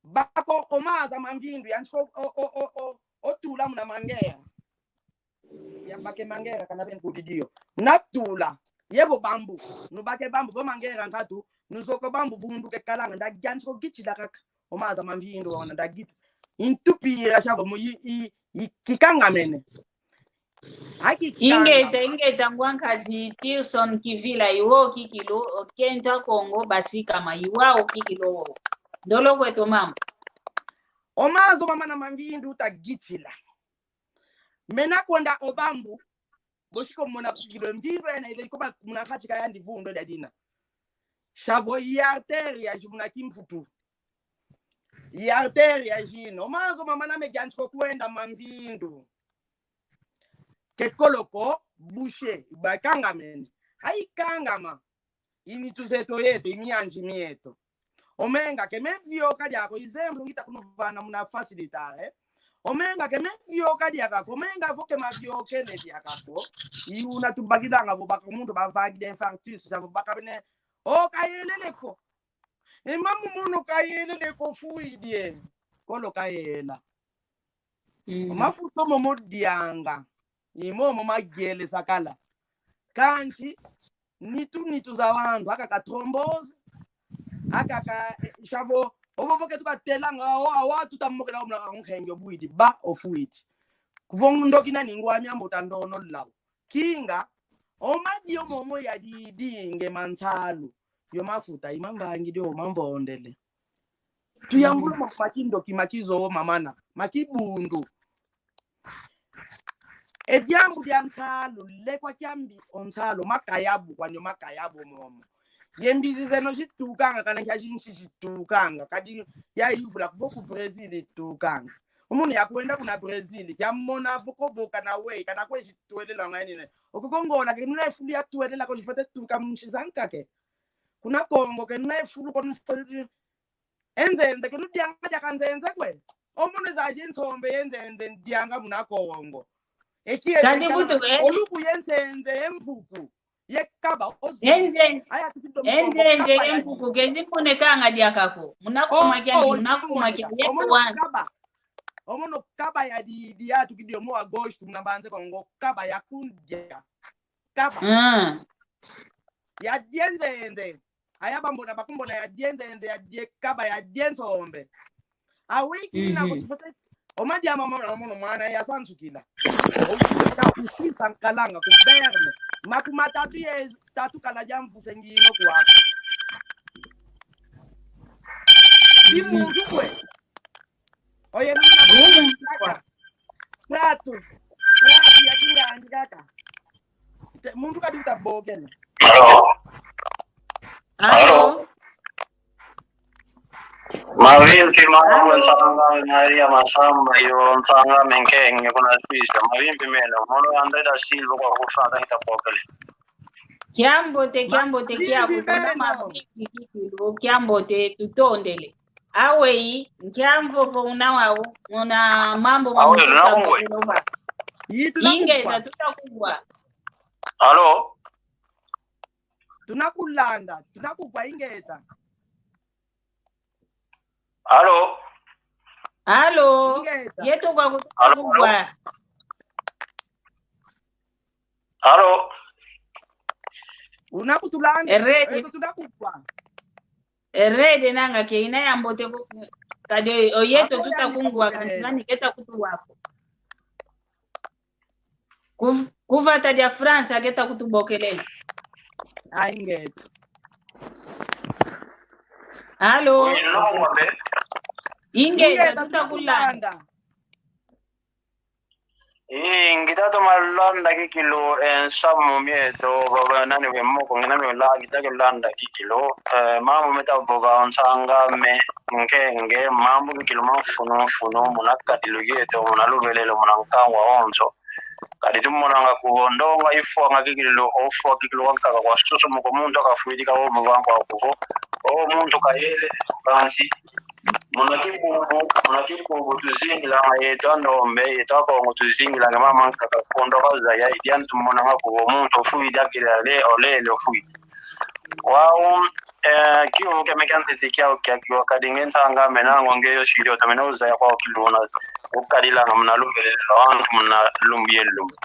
Baka o maza ma mvindu, yansi o, o, o, o, o, otula muna mangera. Yabake mangera kana beni kudidio. Natula. Yevo bambu. Nubake bambu, vo mangera nkatu. Nuzoko bambu vundu ke kalanga. Nda yansi o gitila kaka. O maza ma mvindu ona nda gitu. Intupira savo mu i, i, i, kikangamene. Ingeta, ingeta ngwa nkazi Tilson Kivila, iwo kikilu, o kento a Kongo basikama, iwa o kikilu wo. Ndolo kweto mama. O mazo mamana ma mvindu utagitila. Mena konda o bambu, bosi ko mona kikilu mvindu ena ile ko ba muna kati ka yandi vundo dia dina. Savo i artéria zi muna kimputu. I artéria zina. O mazo mamana me yansi ko kwenda ma mvindu. Ke kolo ko, bouché, bakangamene. Haikangama. I nitu zeto yeto, i mianzi mieto. Omenga ke mevioka diaka ko, exemplo ngita kunuvana muna facilitar, eh? Omenga ke mevioka diaka ko, omenga vo ke maviokele diaka ko. I una tubakilanga vo baka muntu bavangide infarctus, savo baka bene. O kayelele ko. E mamu mono kayelele ko fuidi e. Kolo kayela. Mm. Mafuta momo dianga. I momo magiele sakala. Kansi, nitu, nitu za wantu, aka ka trombose, aka ka, eh, savo, ovo vo ke tukatelanga, o, awa tutamokela omla ka nkenge obuidi, ba ofuidi. Kuvo ndoki na ningwa miambo tandono lao. Kinga, o madio momo yadidinge ma nsalu, yo mafuta, i mamvangidi o mamvondele. Tuyambula ma, ma kindoki, ma kizowo, mamana, ma kibundu. E diambu dia nsalu, lekwa kiambi o nsalu, makayabu, kwani o makayabu momo. Ye mbizi zeno zitukanga, kana kia zinsi zitukanga, kadi ya ivula kuvo ku Brazil itukanga. Omunu yakwenda kuna Brésil, kiamona vo kovoka na wei, kana kweshi twelela ngani ne. Oko ku Angola, kena efulu ya twelela ko, jifwete tuka mu nsi zankaka. Kuna Kongo, kena efulu ko, nfwete e nzenze, kena dianga diaka nzenze kwe. Omunu zazi e nsombe ye nzenze dianga muna Kongo. Eki e kadi nzenze butu, eh? Oluku ye nzenze, ye mpuku. Ye kaba, ozu. Enze-, aya tukidi mu Kongo, enzenze, kaba ye ya mpuku, di. Kezi mone kanga diaka ko. Muna kuma kia, oh, muna kuma kia, ye omono wan. Kaba. Omono kaba ya di, di ya tukidi yo mu agosto, muna Mbanza Kongo, kaba ya kundia. Kaba. Mm. Ya die nzenze. Aya bambona bakumbona ya die nzenze, ya die kaba, ya die nsombe. Awiki na kuti fote. Omadi ama mona, mono mwana ya sansukila. O, ta kusisa nkalanga ku Berne. Makumatatu ye tatu kala dia mvuse ngino kwaka. Di muntu kwe. Oye muna kaka. Pratu. Pratu ya kingangi kaka. Te, muntu kadi uta bokela. Alo? Alo? Alo? Mavimpi mama, nsanga Maria Masamba yo, nsanga Menkenge kuna Suisse. Mavimpi meno, mono André da Silva kwa kufata kita popele. Kiambote, kiambote, kia kutuna mavimpi kikilu, kiambote, tutondele. Aweyi, nkia mvovo una wau, muna mambu ma. Awe, mutu tuna kungwe. Ingeta, tuta kungwa. Alo? Tuna kulanda, tuna kukwa ingeta. Alo? Alo? Ingeta. Yeto kwa kutuka kukwa. Alo? Una kutulanda, erede. Yeto tuna kukwa. Erede nanga ke ina ya mbote ko, kadi oyeto tuta kungwa kanti nani keta kutuwako. Ku, ku vata dia France aketa kutubokelela. Ai, ingeta. Alo? Ingeta, tuta kulanda. Ingeta, toma landa kikilu, eh, nsamu mieto, baba nani we moko, ngina mi la, ngita ke landa kikilu, eh, mambu meta vova nsanga me, Nkenge, mambu kikilu ma mfunu mfunu, muna kadilu kieto, muna luvelelo, muna nkangu awonso. Kadi tumonanga kuvo ndonga ifwanga kikilu, ofwa kikilu wankaka kwa susu muko muntu akafwidi ka ovu vangu akuvo. O muntu kayele kansi. Muna kibubu, muna kibubu tuzingilanga yeto andombe, yeto akongo tuzingilanga mama nkaka kondo kazaya, idiani tumonanga kuvo muntu ofwidi akilale, olele ofwidi. Wau, eh, kiuvu kiame kia ntete kiau kiakiwa kadi nge nsanga mena ngo nge yo sidi otomene uzaya kwa okiluna. Ukadilanga muna luvelele lwa wantu muna lumbu ye lumbu.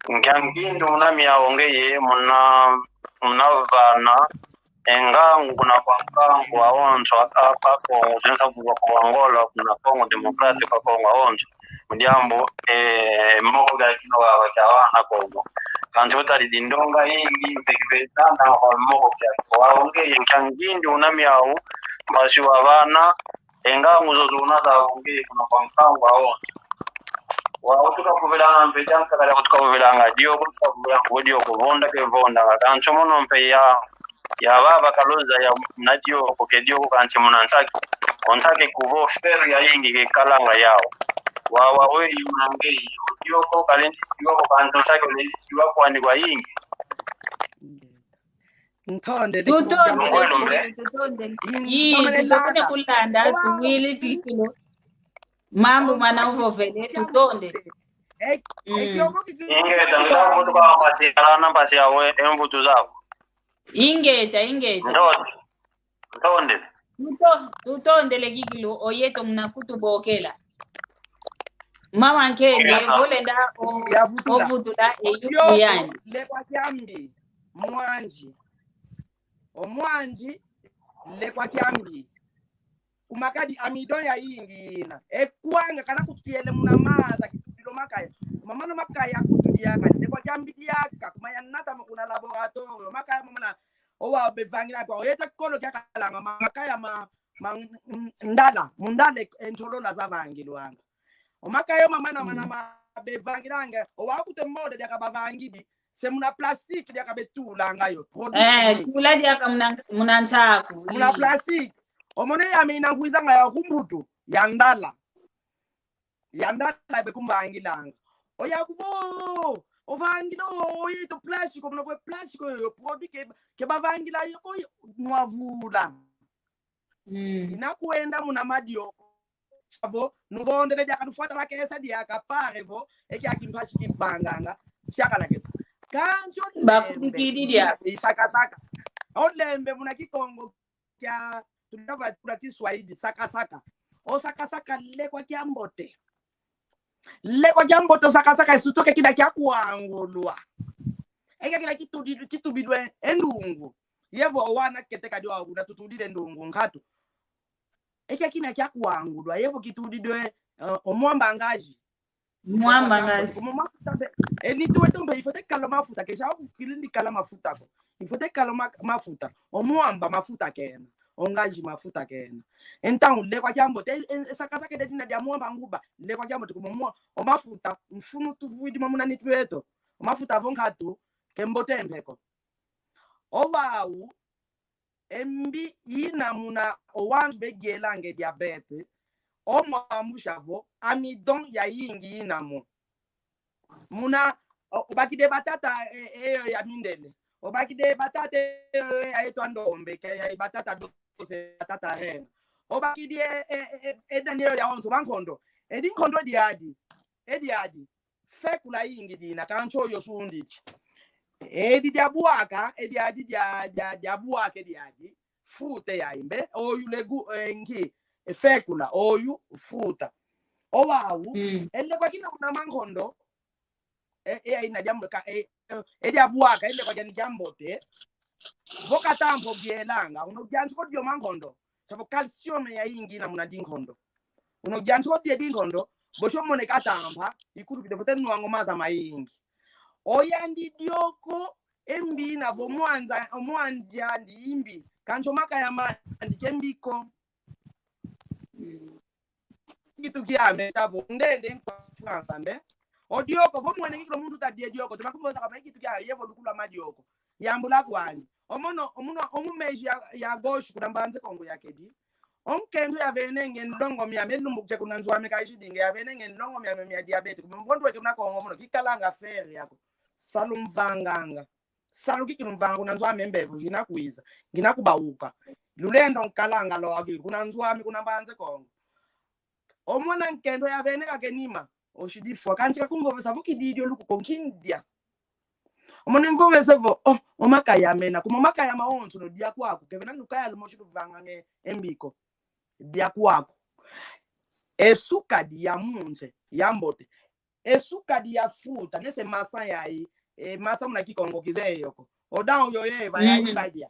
Nkia ngindu muna miau ngeye muna, muna vana. E ngangu kuna kwa nkangu awonso aka, aka Kongo, zensa kuwa kwa Angola, kuna Congo Democrático, kwa Kongo awonso. Mu diambu, eh, moko kia kino wa, wa kia wana Kongo. Kanti utadi di ndonga ingi, mpeki pe tanda kwa moko kia kwa onge, nkia ngindu una miau, mpasi wa vana, e ngangu zozo una za onge, kuna kwa nkangu awonso. Wau tuka kuvilanga mpe, dianka kala kutuka kuvilanga, dioko tuka kuvilanga, dioko, vonda ke vonda, kanti mono mpe ya, ya baba kaloza ya na dioko, ke dioko kanti muna nsaki. Onsaki kuvo feru ya ingi ke kalanga yau. Wa, wa, we, yu na nge, yu, dioko, kalendi, dioko, kanti onsaki, olendi, dioko, kwani kwa ingi. Ntonde, tutondele, tutondele. Ii, tutondele kulanda, tuwili kikilu. Mambu mana uvovele, tutondele. Mm. Ingeta, ngita kutuka mpasi, alana mpasi awe, e mvutu zaku. Ingeta, ingeta. Ntonde. Ntonde. Tuto-, tutondele kikilu, oyeto muna kutubokela. Mama Nkenge, olenda o-, ovutula, e yuku yani. Lekwa kiambi, mwanji. O mwanji, lekwa kiambi. Kuma kadi amido ya ingi ina. E kwanga kana kutiele muna maza, kitudilo makaya. Mamano makaya kutudia kadi. Lekwa kiambi diaka, kuma yanata mo kuna laboratório. Makaya mamana Owa bevangila kwa, oyete kolo kia kalanga, ma-, makaya ma, ma, m-, ndala, mundala e ntolola zavangilwanga. O makaya mamana, mana ma bevangilanga, owa kute moda diaka bavangidi, se muna plastique diaka betulanga yo, produit chimique. Eh, tula diaka muna, muna nsaku. Muna plastique. Omone yame ina nkwizanga ya kumbutu, ya ndala. Yandala be kumbangilanga. Oya kuvo, ovangila, oyeto plástico, muna kwe plástico yo, produit ke, ke bavangila yo, ko nwavula. Mm. Ina kwenda muna madioko. Savo, nuvondele diaka nufuata lakesa diaka pare vo, eki aki mpasi kivanganga, siaka lakesa. Kansi olembe, bakudikidi dia. Isakasaka. Olembe muna Kikongo kia, tulava kula Kiswahili, sakasaka. O sakasaka lekwa kiambote. Lekwa kiambote o sakasaka, esutoke kina kiakwangulwa. Eka kina kitudi-, kitubidwe e ndungu. Yevo owana kete kadi wa una tutudile ndungu nkatu. Eka kina kiakwangulwa, yevo kitudidwe, eh, omwamba ngazi. Mwamba ngazi. Omo mafuta be, e nitu weto mpe il faut te kala mafuta, ke sa kilindi kala mafuta ko. Il faut te kala ma-, mafuta. Omwamba mafuta kena. Ongazi mafuta kena. Então, lekwa kiambote, e, e, sakasaka de dina dia mwamba nguba. Lekwa kiambote kuma mwa, o mafuta, mfunu tuvwidi mamuna nitu weto. O mafuta vo nkatu, ke mbote mpe ko. Owau, e mbi ina muna owantu begelanga e diabete, omwambu savo, amidon yayingi ina mo. Muna, o-, obakidi e batata, e, e, ya mindele. Obakidi e batata, e, e, ya etwa ndombe, ke ya e batata dose, batata rena. Obakidi e, e, e, e, e dani yo yawonso, mankondo. E dinkondo diadi, e diadi. Fekula yingi dina, kansi oyo sundidi. Edi diabwaka, e diadi dia, dia, diabwaka e diadi. Futa yayi mbe, oyu legu, e, nki, e, fekula, oyu futa. Owau, mm, e lekwa kina muna mankondo, e, e, ina diamboka, e, e, e diabwaka, e lekwa diani diambote. Vo katampa ogelanga, uno diansi ko dio mankondo. Savo calcium yayingi ina muna dinkondo. Uno diansi ko dia dinkondo, boso mone katampa, ikulu kide fote nwanga maza mayingi. Oyandi dioko, e mbi ina vo mwanza, mwanjandi imbi, kansi o makaya mandi ke mbi ko. Kitu kiame savo, ndende nkwa Fransa mbe. O dioko, vo mwene kikilo muntu tadia dioko, tumakumboza kama kitu kia, yevo lukula madioko. Yambula kwani. Omono, omuno, omu meji ya, ya gauche kuna Mbanza Kongo yakedi. Onkento yavenenge ndongo miame lumbu ke kuna nzo ame kaishidinge, yavenenge ndongo miame mia diabete. Kuma mvondo weke muna Kongo mono, kikalanga fer yako. Salu mvanganga. Salu kiki lumvanga kuna nzo ame mbevo, ngina kwiza. Ngina kubauka. Lulendo nkalanga lwaki, kuna nzo ame, kuna Mbanza Kongo. Omona nkento yavene kake nima, oshidi fwa. Kansi kakumvovesa vo kididi oluku ko nkindia. Omona mvovese vo, oh, o makaya mena. Kuma o makaya mawonso no dia kwaku. Kevena lukaya lumosi luvanganga e mbi ko. Dia kwaku. E suka dia munse, ya mbote. E suka dia futa, nese masa yayi, e masa muna Kikongo kizeye yo ko. O dau yo yeva, yayi, mm, badia.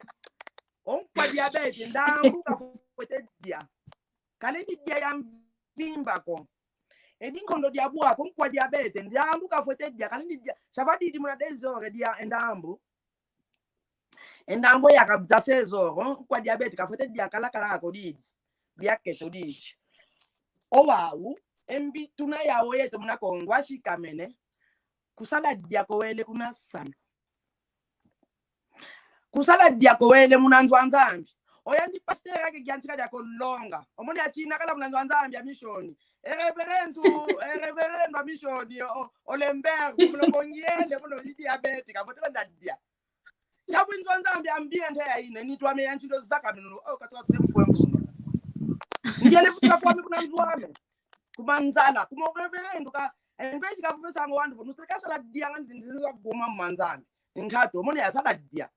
O nkwa diabete, ndambu kafwete dia. Kalendi dia ya mvimba ko. E dinkondo diabwaka, o nkwa diabete, ndambu kafwete dia, kalendi dia. Sava didi muna deux heures dia e ndambu. E ndambu ya kabuza seize heures, o nkwa diabete kafwete dia kalakala ko didi. Dia keto didi. Owau, e mbi tuna yau yeto muna Kongo asikamene. Kusala dia ko wele kuna salu. Kusala dia ko wele muna nzo a Nzambi. Oyandi pasteur ake giantika dia ko longa. Omoni achina kala muna nzo a Nzambi a misioni. E reverendu, e reverendu a misioni, o, o Lembert, muno kongiende, muno idi abeti, kafwete landa dia. Savo nzo a Nzambi ambiente ya ine, nitu ame ya nsindo zaka minuno, o, katwa tuse mfwe mfwe. Ngiele futuka kwame kuna nzo ame. Kuma nzala, kuma o reverendu ka, e mvesi kavovesanga wandu vo, nusika sala dia nga ndi, ndi, ndi, goma mwa Nzambi. Nkatu, omoni yasala dia.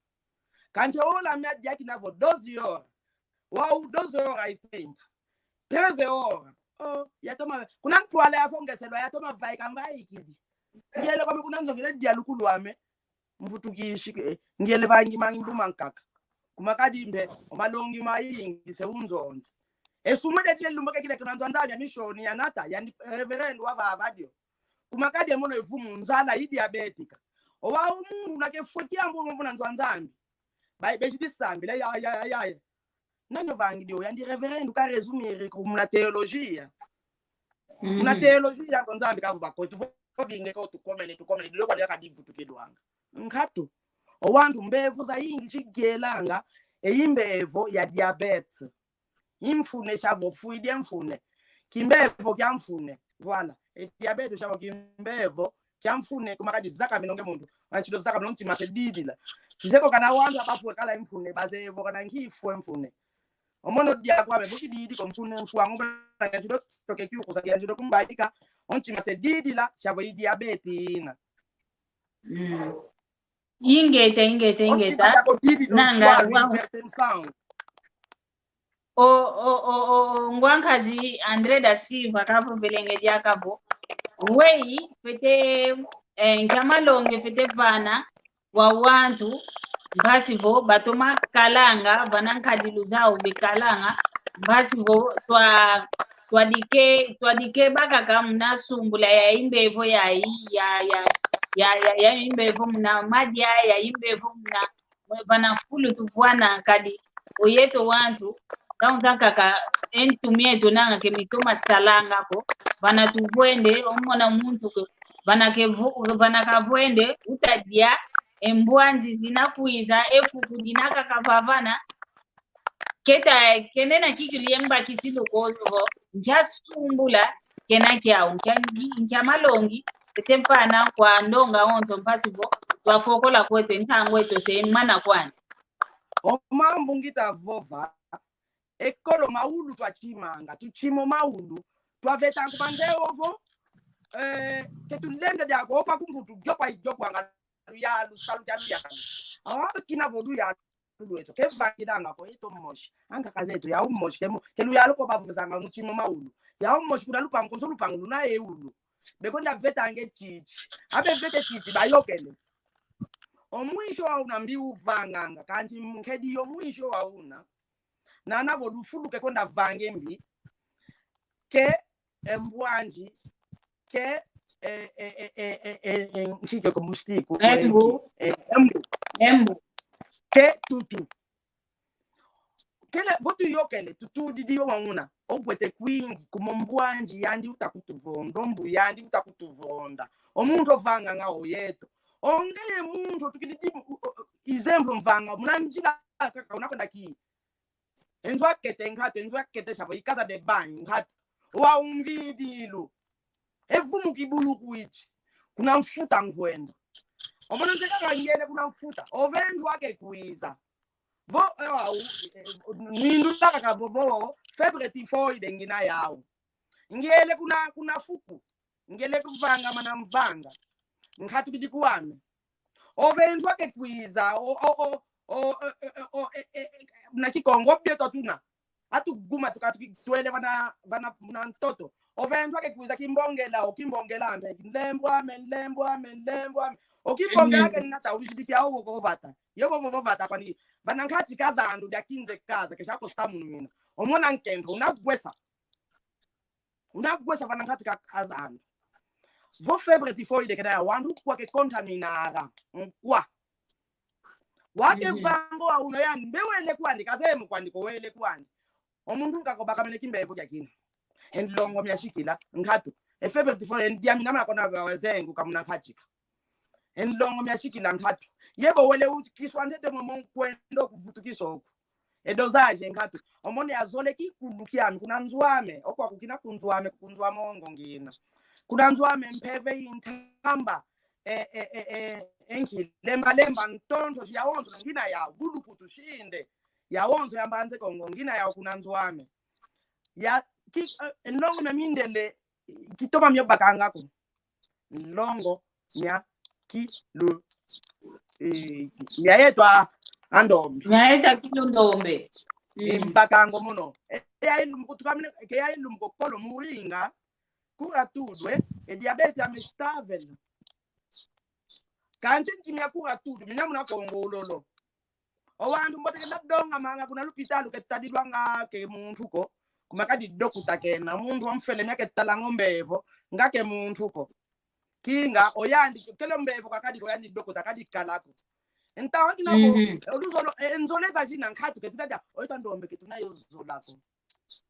Kansi ola mia dia kina vo doze horas. Wau doze horas e trinta. Treze horas. Oh, yatoma, kuna ntwala ya fongeselwa, yatoma vaika mvaikidi. Ngiele kwame kuna nzo ngiele dia luku lwame. Mvutukisi, eh, ngiele vangi mangi mbuma nkaka. Kuma kadi mbe, o malongi mayingi se unzonzi. E sumu de dile lumbu ke kile kuna nzo a Nzambi a misioni yanata, yandi reverendu wavava dio. Kuma kadi e mono e vumu nzala i diabética. Owau mundu una ke fweti yambu muna nzo a Nzambi. Ba, besi disambila, ya, ya, ya, ya. Nani ovangidi o, yandi reverendu ka resumir ko muna teologia. Muna teologia ko Nzambi kavuba ko, tuvovinge ko tukomene, tukomene, diloko dia kadivutukilwanga. Nkatu. Owantu mbevo zayingi zigelanga, e imbevo ya diabète. Imfune savo fwidi e mfune. Kimbevo kia mfune. Voilà. E diabete siavo kimbevo kia mfune, kuma kadi zaka minonge muntu. Anchilo zaka minonge tima se didila. Kizeko kana wantu abafwe kala mfune, bazevo kana nkifwe mfune. Omono dia kwa bebo kididi ko mfune mfwa ngombe na nchilo toke kiu kusa kia nchilo kumbaika. Ontima se didila, siavo i diabete ina. Mm. Ingeta, ingeta, ingeta. Nanga, wa- o, o, o, o, ngwankazi André da Silva kavovelenge diaka vo: Wei, fwete, eh, nkia malongi fwete vana kwa wantu, mpasi vo batoma kalanga, vana nkadilu zau bekalanga, mpasi vo twa, twadike, twadikeba kaka muna sumbula ya imbevo ya, ya, ya, ya, ya, ya imbevo muna madia, ya imbevo muna, vana fulu tuvwana kadi. Oyeto wantu, kaunta kaka e ntu mieto nanga ke mitoma salanga ko, vana tuvwende, omona muntu ko, vana ke vu-, vana kavwende, utadia, e mbwanzi zina kwiza, e fuku dina kaka vavana, keta, kena na kikilu ye mbakisilu ko vo, nkia sumbula, kena kiau, nkia, nkia malongi, kete mfana kwa ndonga onto mpasi vo, twafokola kweto, ntangu eto se mana kwani. O mambu ngita vova, ekolo maulu twachimanga, tuchima o maulu, twaveta nkubanze ovo, eh, ke tulenda dia kopa kumbutu, gyokwa, gyokwanga luyalu, salu dia luyalu. Awa kina vo luyalu lweto, ke vangilanga ko, eto mosi. Anga kazeto, ya umosi, ke mo-, ke luyalu ko bavuzanga muchima o maulu. Ya umosi kuna lupangu, konso lupangu luna e ulu. Bekwenda veta nge chichi. Abe vete chichi, bayokele. O mwisho wa una mbi uvanganga, kanti nkedi yo mwisho wa una. Nana vo lufuluke kwenda vange mbi. Ke e mbwanji, ke, eh, eh, eh, eh, eh, eh, eh, nkike ko mustiku, eh, embu. Ki-, eh, embu. Embu. Ke tutu. Kele, vo tuyokele, tutu didi yo wanguna. Ogwete kwingi, kuma mbwanji yandi uta kutuvonda, mbu yandi uta kutuvonda. O muntu ovanganga oyeto. Ongeye muntu, tukididi, u-, u-, u-, exemplo mvanga, muna njila kaka, unakwenda ki. E nzo akete nkatu, e nzo akete siavo, i casa de banho nkatu. Wa umvidilu. E vumu kibuluku iti. Kuna mfuta nkwenda. Omono nze kaka ngele kuna mfuta. Ove nzo ake kwiza. Vo, eh, wa u-, eh, nindu taka ka vo, vo, febre tifoide ngina yau. Ngele kuna, kuna fuku. Ngele kuvanga mana mvanga. Nkatu kidi kwame. Ove nzo ake kwiza, o, o, o, o, e, e, e, o, e, e, e, na Kikongo bie twatuna. Atuguma tuka tuki-, twele vana, vana, na ntoto. Ove nzo ake kwiza kimbongela, o kimbongela ame, nlembo ame, nlembo ame, nlembo ame. O kimbongela ke nata ubishibiki au vo vata. Yo vo vo vata kwani. Vana nkati ka zandu dia kinze kaza, ke sako samunina. Omona nkento, unagwesa. Unagwesa vana nkati ka, ka zandu. Vo febre tifoide kena ya wandu kwa ke contaminara. Nkwa. Wake vango wa una yandi, mbe wele kwandi, kazemu kwandi ko wele kwandi. O muntu nkako bakamene kimbevo kia kina. E nlongo miashikila, nkatu. E febre tifoide, e diamina mana kona wa zengu kamuna nkachika. E nlongo miashikila nkatu. Yebo wele utikiswa ntete momo nkwendo kuvutukisa oku. E dosage nkatu. Omone azole kikulu kiame, kuna nzo ame, okwa kukina ku nzo ame, ku nzo ame ongo ngina. Kuna nzo ame mpeve intamba, e, e, e, e, enki, lemba, lemba, ntonto, ya onzo, ngina ya, bulukutu, shinde. Ya onzo, ya mbanze Kongo, ngina ya kuna nzo ame. Ya, ki, e, nlongo mia mindele, kitoma mio bakanga ko. Nlongo mia kilu, eh, mia yeto a ndombe. Mia yeto a kilu ndombe. Mm. Mbakango mono. E, e, ya ilumbu kutukamene, ke ya ilumbu kokolo muringa, kura tudwe, e diabete ame stavel. Kanti nti mia kura tudu, mina muna Kongo ulolo. O wantu mbote kenda dongamanga kuna lupitalu ke tadilwanga ke muntu ko. Kuma kadi dokuta kena, muntu omfele mia ke talanga o mbevo, nga ke muntu ko. Kinga, oyandi, kele o mbevo kakadi ko yandi dokuta kadi kala ko. Ntawa kina ko, mhm, e, oluzolo, e, nzoleza zina nkatu ke tutadia, oita ndombe ke tuna yo zola ko.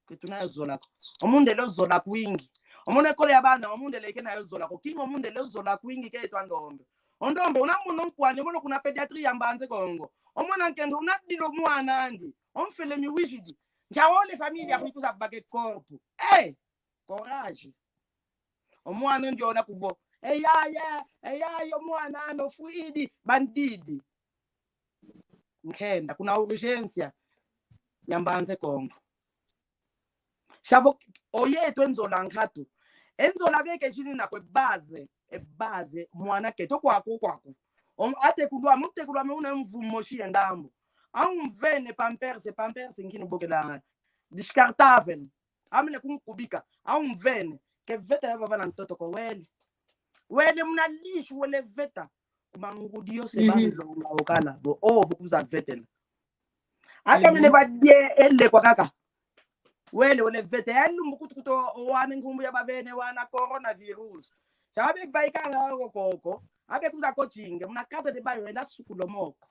Ke tuna yo zola ko. O mundele ozola kwingi. Omona ekolo ya bana, o mundele kena yo zola ko. Kinga o mundele ozola kwingi ke twa ndombe. O ndombe, una mono nkwani, mono kuna pédiatrie ya Mbanza Kongo. Omona nkento, una dilo mwana andi. Omfele miwizidi. Nkia ole família kuikuza bake corpo. Eh! Coragem. Omwana ndiona kuvo. Eyaye, eyaye, omwana ano fwidi, bandidi. Nkenda, kuna urgência ya Mbanza Kongo. Shavo, oyeto e nzola nkatu. E nzola veke jini na kwe base, e base, mwana keto kwaku, kwaku. Om-, ate kulwa, mute kulwa me una mvu mosi ye ndambu. Aumvene pampers, pampers nkini bokela descartable. Amene kunkubika, aumvene. Ke veta ya vava na ntoto ko wele. Wele muna lishu wele veta. Kuma ngudi yose, mhm, balonga okala. Vo, oh, vo kuza vetela. Aka mene, mhm, badie ele kwa kaka. Wele, wele vete. Elu mbukutu kuto wane nkumbu ya bavene wana coronavirus. Chabe vaikanga koko. Abe kuza kochinge. Muna casa de banho enda sukula moko.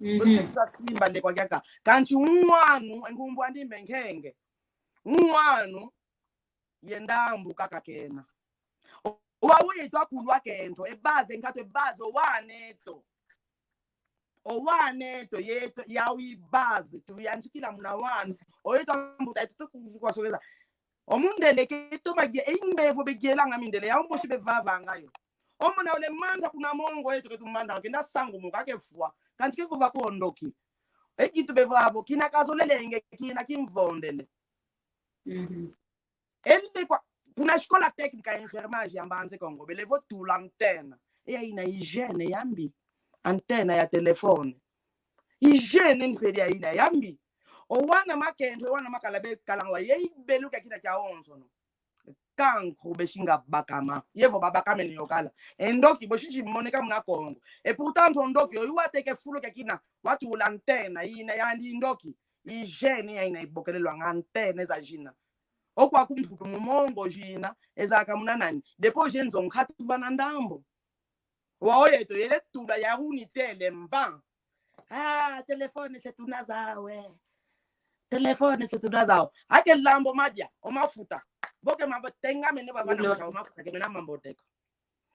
Mhm. Basi kuza simba le kwa kiaka. Kansi umwanu, nkumbu andi mbe nkenge. Umwanu, ye ndambu kaka kena. Owa weto akulwa kento, e base nkatu, e base, owaneto. Owaneto, yeto, yau i base, tuyantikila muna wanu. Oyeto ambuta, yeto tukuzukwa soleza. Omundele ke toma ge, e imbevo begelanga mindele, yau mosi bevavanga yo. Omona ole manda kuna mongo yeto ke tumanda, kenda sangu muka kefwa. Kansi kevova kondoki. E kitu bevavo, kina kazolelenge, kina kimvondele. Mhm. Ele kwa, kuna escola técnica ya enfermagem ya Mbanza Kongo, bele vo tula antenne. E aina hygiène ya mbi. Antenne ya telefone. Hygiène mpeli aina ya mbi. Owana makento, owana makala bekalanga wa, ye ibeluka kina kiawonsono. Cancro besinga bakama. Yevo babakamene yo kala. E ndoki bosi zimoneka muna Kongo. E pourtant o ndoki oyu wateke fulu kia kina. Watula antenne, ina yandi ndoki. Hygiène ya ina ibokelelwanga antenne za zina. Okwa ku Mputu mu mongo zina, ezaka muna nani? Depois e nzo nkatu vana ndambu. Wa oyeto yele tula ya unité le mba. Ah, telefone se tuna zau e. Telefone se tuna zau. Ake lambo madia, o mafuta. Vo ke mambo tenga mene baba na, ilo, kusha o mafuta ke mena mambote ko.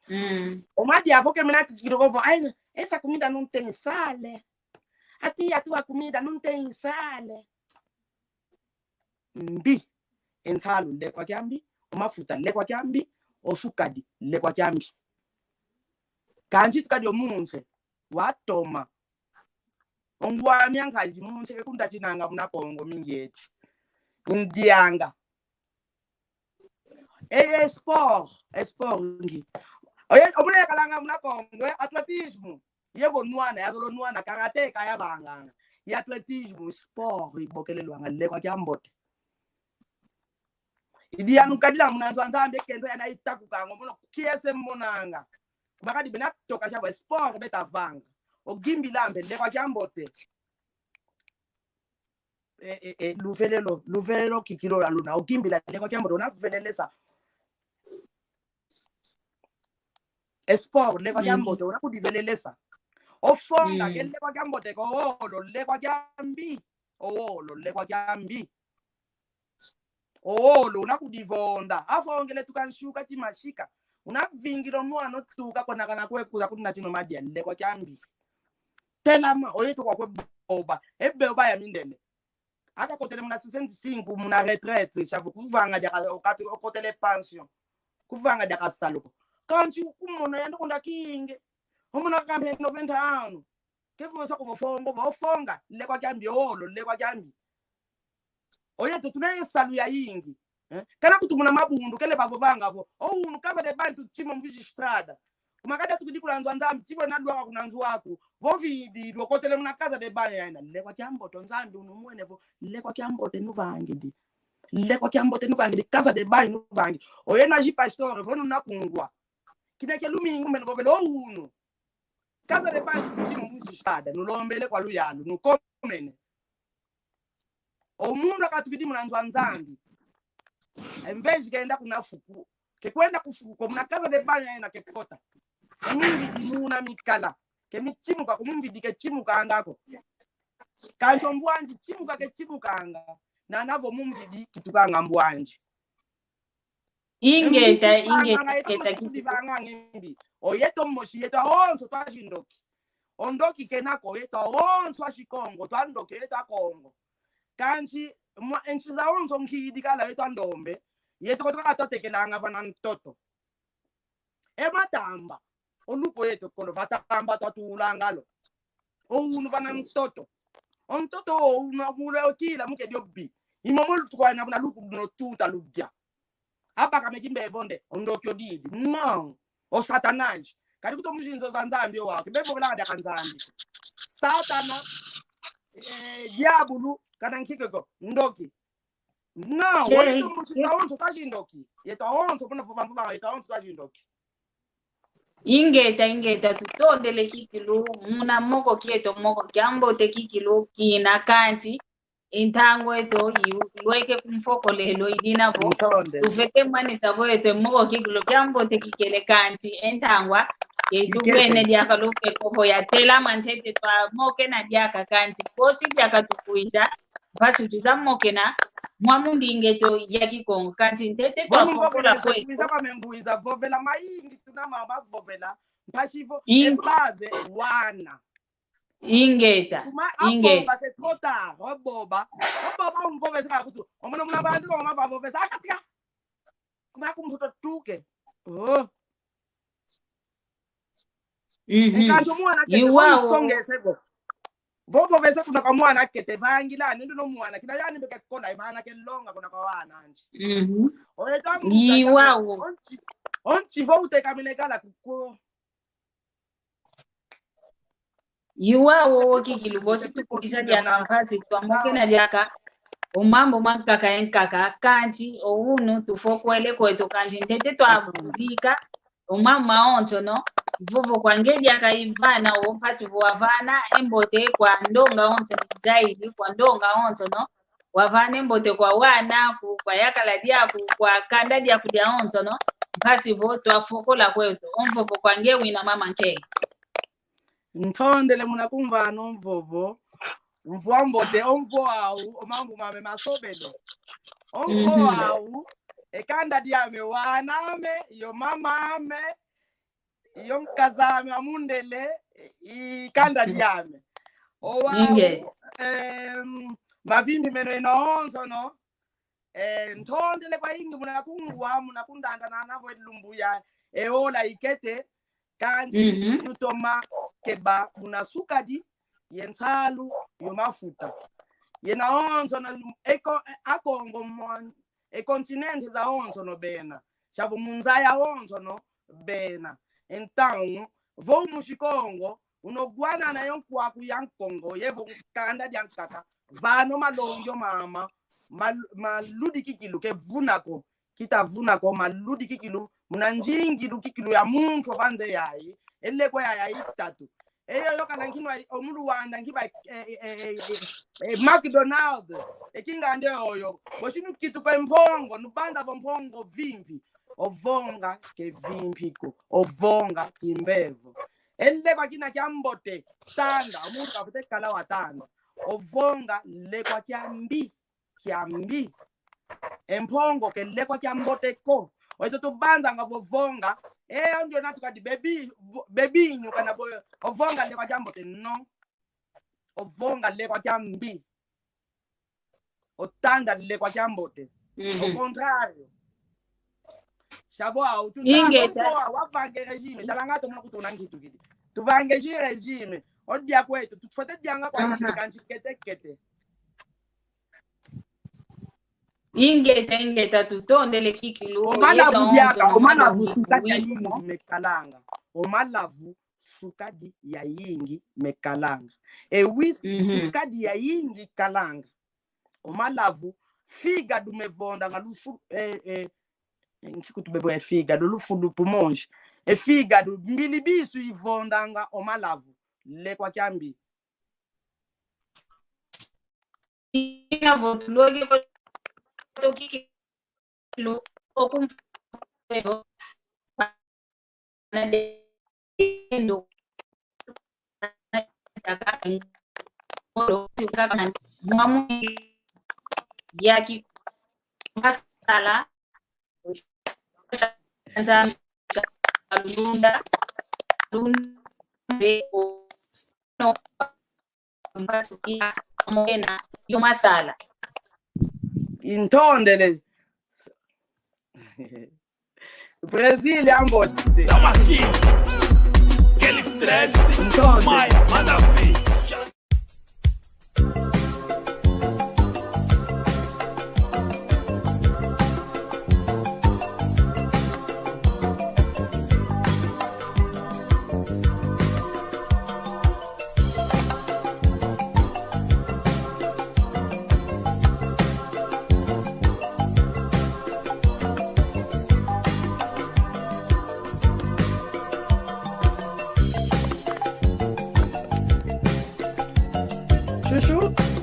Mm. O madia vo ke mena kikiro ko vo, ai, essa comida não tem sal. Ati, a tua comida não tem sal. Mbi. E nsalu lekwa kiambi, o mafuta lekwa kiambi, o sukadi lekwa kiambi. Kansi tukadi o munse, watoma. O ngwami a nkazi munse ke kuntatinanga muna Kongo mingi eti. Ndianga. E, e sport, e sport ngi. Oye, o muna yakalanga muna Kongo, e athlétisme. Yevo nwana, yazolo nwana, karaté ka yavanganga. Ye athlétisme, sport, ibokelelwanga, lekwa kiambote. Idi yanu kadila muna nzo a Nzambi, kento yana itakukanga, mono kiese monanga. Kuma kadi bena toka shavo, sport beta vanga. O gimbila mpe, lekwa kiambote. E, e, e, luvelelo, luvelelo kikilo lwa luna. O gimbila lekwa kiambote, una kuvelelesa. E sport, lekwa kiambote, una kudivelelesa. O fonga, ke lekwa kiambote, ko olo, lekwa kiambi. O olo, lekwa kiambi. O olo, una kudivonda. Afongele tuka nsuka ti mashika. Una vingila o mwana tuka konakana kwe kuza kunatino madia, lekwa kiambi. Telama, oyeto kwa kwe boba. E boba ya mindele. Aka kotele muna soixante-cinq, muna retraite, shavo kuvanga diaka, okati, okotele pension. Kuvanga diaka salu ko. Kansi kumona yandi kunda kinge. Omona kampe noventa anos. Ke vo sa ko vo fongo, vo fonga, lekwa kiambi, olo, lekwa kiambi. Oyeto tuna ye salu yayingi. Eh? Kana kutu muna mabundu, kele bavovanga vo. O unu casa de banho tutima mviji estrada. Kuma kadi tukidi kuna nzo a Nzambi, tivo na lwaka kuna nzo aku. Vo vidi, lwakotele muna casa de banho yaina. Lekwa kiambote, Nzambi unu mwene vo. Lekwa kiambote nuvangidi. Lekwa kiambote nuvangidi. Casa de banho nuvangidi. Oye na ji pastor, vo nuna kungwa. Kina ke lumingu mene vovele o unu. Casa de banho tutima mviji estrada. Nulombele kwa luyalu, nukomene. O munu akatukidi muna nzo a Nzambi. Em vez de kenda kuna fuku, ke kwenda ku fuku ko, muna casa de banho yena ke kota. Ke mumvidi muna mikala. Ke mitimuka ko, mumvidi ke timukanga ko. Kansi o mbwanji timuka ke timukanga. Nana vo mumvidi kitukanga mbwanji. Ingeta, ingeta, ingeta. Oyeto mosi, yeto awonso twazi ndoki. O ndoki kena ko, yeto awonso azi Kongo, twandoki, yeto aKongo. Kansi, mwa, e nsi zawonso nkidi kala yeto andombe, Yeto ko twakala twatekelanga vana ntoto. E matamba, o luko yeto kolo, vatamba twatulanga lo. O unu vana ntoto. O ntoto o unu akula okila muke diobi. Imomo lutukwana buna luku luno tuta ludia. Abaka meki mbevo nde, o ndoki odidi. Não. O Satanás. Kadi kuto mu zinzo za Nzambi o wau. Kibevovela kadi aka Nzambi. Satana, eh, diabulu, kana nkikeko, ndoki. Não, yeto musi twaonso twazindoki. Yeto aonso, puna vova mvova, yeto aonso twazindoki. Ingeta, ingeta, tutondele kikilu, muna moko kieto moko kiambote kikilu, kina kanti, e ntangwa eto, ilweke ku mfokolelo, idina vo, tuvete mwanisa vo eto, moko kikilu, kiambote kikele kanti, e ntangwa, e tuvene diaka lufeko vo yatelama ntete twamokena diaka kanti, kosi diaka tukwita, mpasi tuzamokena mwa mundinga eto ya Kikongo. Kanti ntete twafokola kweto. Kwiza kwa mengwiza, vovela mayingi tuna mama vovela. Mpasi vo, e base wana. Ingeta, ingeta. Kuma aboba, c'est trop tard. Aboba. Aboba umvovesa kakutu. Omono muna bantu, mama bavovesa. Akatika. Kuma kumbuto tuke. Oh. Mhm. Ekanjo mwana kete, iwao. Vo musongese vo. Vo vovese kuna kwa mwana kete, vangila, nindu no mwana, kina yani mbeke kola, imana ke longa kuna kwa wana anji. Mhm. Oye tamu, iwao. Onchi, onchi vo utekamene kala kuko. Iwao kikilu vo tutukudisa diaka mpasi, twamokena diaka. O mambu mankaka enkaka, kanti, o unu, tufokwele kweto, kanti, ntete twabuzika. O mambu maonsono, vovo kwa nge diaka ivana, o mpatu vo wavana, e mbote kwa ndonga onsono, zaidi kwa ndonga onsono, wavana e mbote kwa wana aku, kwa yakala diaku, kwa kanda diaku diaonsono, mpasi vo twafokola kweto, o mvovo kwa nge wina mama Nkenga. Ntondele muna kumvana o mvovo, mvua mbote, o mvovo au, o mambu mame masobele. O mvovo au, e kanda diame, wana ame, yo mama ame, yo nkaz'ame wa mundele, i kanda diame. O wau, em, mavimbi meno eno onsono, eh, ntondele kwayingi muna kungwa, muna kundanda nana vo e lumbu ya, e ola ikete, kanti tutoma keba muna sukadi, ye nsalu, yo mafuta. Yena onsono, eko, Akongo mon-, e continente zaonsono bena. Chavo munzaya onsono bena. Então, vo musi Kongo, uno gwanana yo nkwaku ya Nkongo, yevo kanda diankaka, vana o malongi o mama, mal-, maludi kikilu, ke vuna ko, kita vuna ko, maludi kikilu, muna nzingilu kikilu ya muntu ovanze yayi, e lekwa yayi itatu. Eyo yo kana nkinwa o mu Luanda nkiba, eh, eh, eh, eh, eh, McDonald. E kingande oyo. Bosi nukituka e mpongo, nubanza vo mpongo vimpi. Ovonga ke vimpi ko. Ovonga kimbevo. E lekwa kina kiambote. Tanda, omuntu kafute kala watanda. Ovonga lekwa kiambi. Kiambi. E mpongo ke lekwa kiambote ko. Oito tubanzanga vo vonga. E, ondio natu kadi bebi, bo-, bebinyu kana vo, ovonga lekwa kiambote, no. Ovonga lekwa kiambi. Otanda lekwa kiambote. Ao contrário. Chavo au, tu ingeta. Wavanga e régime. Talanga to muna kutuna nkitukidi. Tuvanga e régime. Odia kwetu. Tufwete dianga kwa nkitu kansi kete kete. Ingeta, ingeta, tutondele kikilu. O malavu diaka, o malavu sukadi ya yingi mekalanga. O malavu sukadi ya yingi mekalanga. E whisky sukadi ya yingi kalanga. O malavu, fígado mevondanga, lufu, eh, eh, nki kutu bebo e fígado, lufu, lu pulmões. E fígado, mbilibisu ivondanga o malavu. Lekwa kiambi. Ina vo tuloge kwa toki kilo okum na dendo. Mwamu yaki masala. Nzambi kalunda, kalunda, no, mpasuki, amwena, yo masala. Intondele. Brasil, amor. Tamo aqui. Aquele stress. Então, mai, manda vir. Chuchu.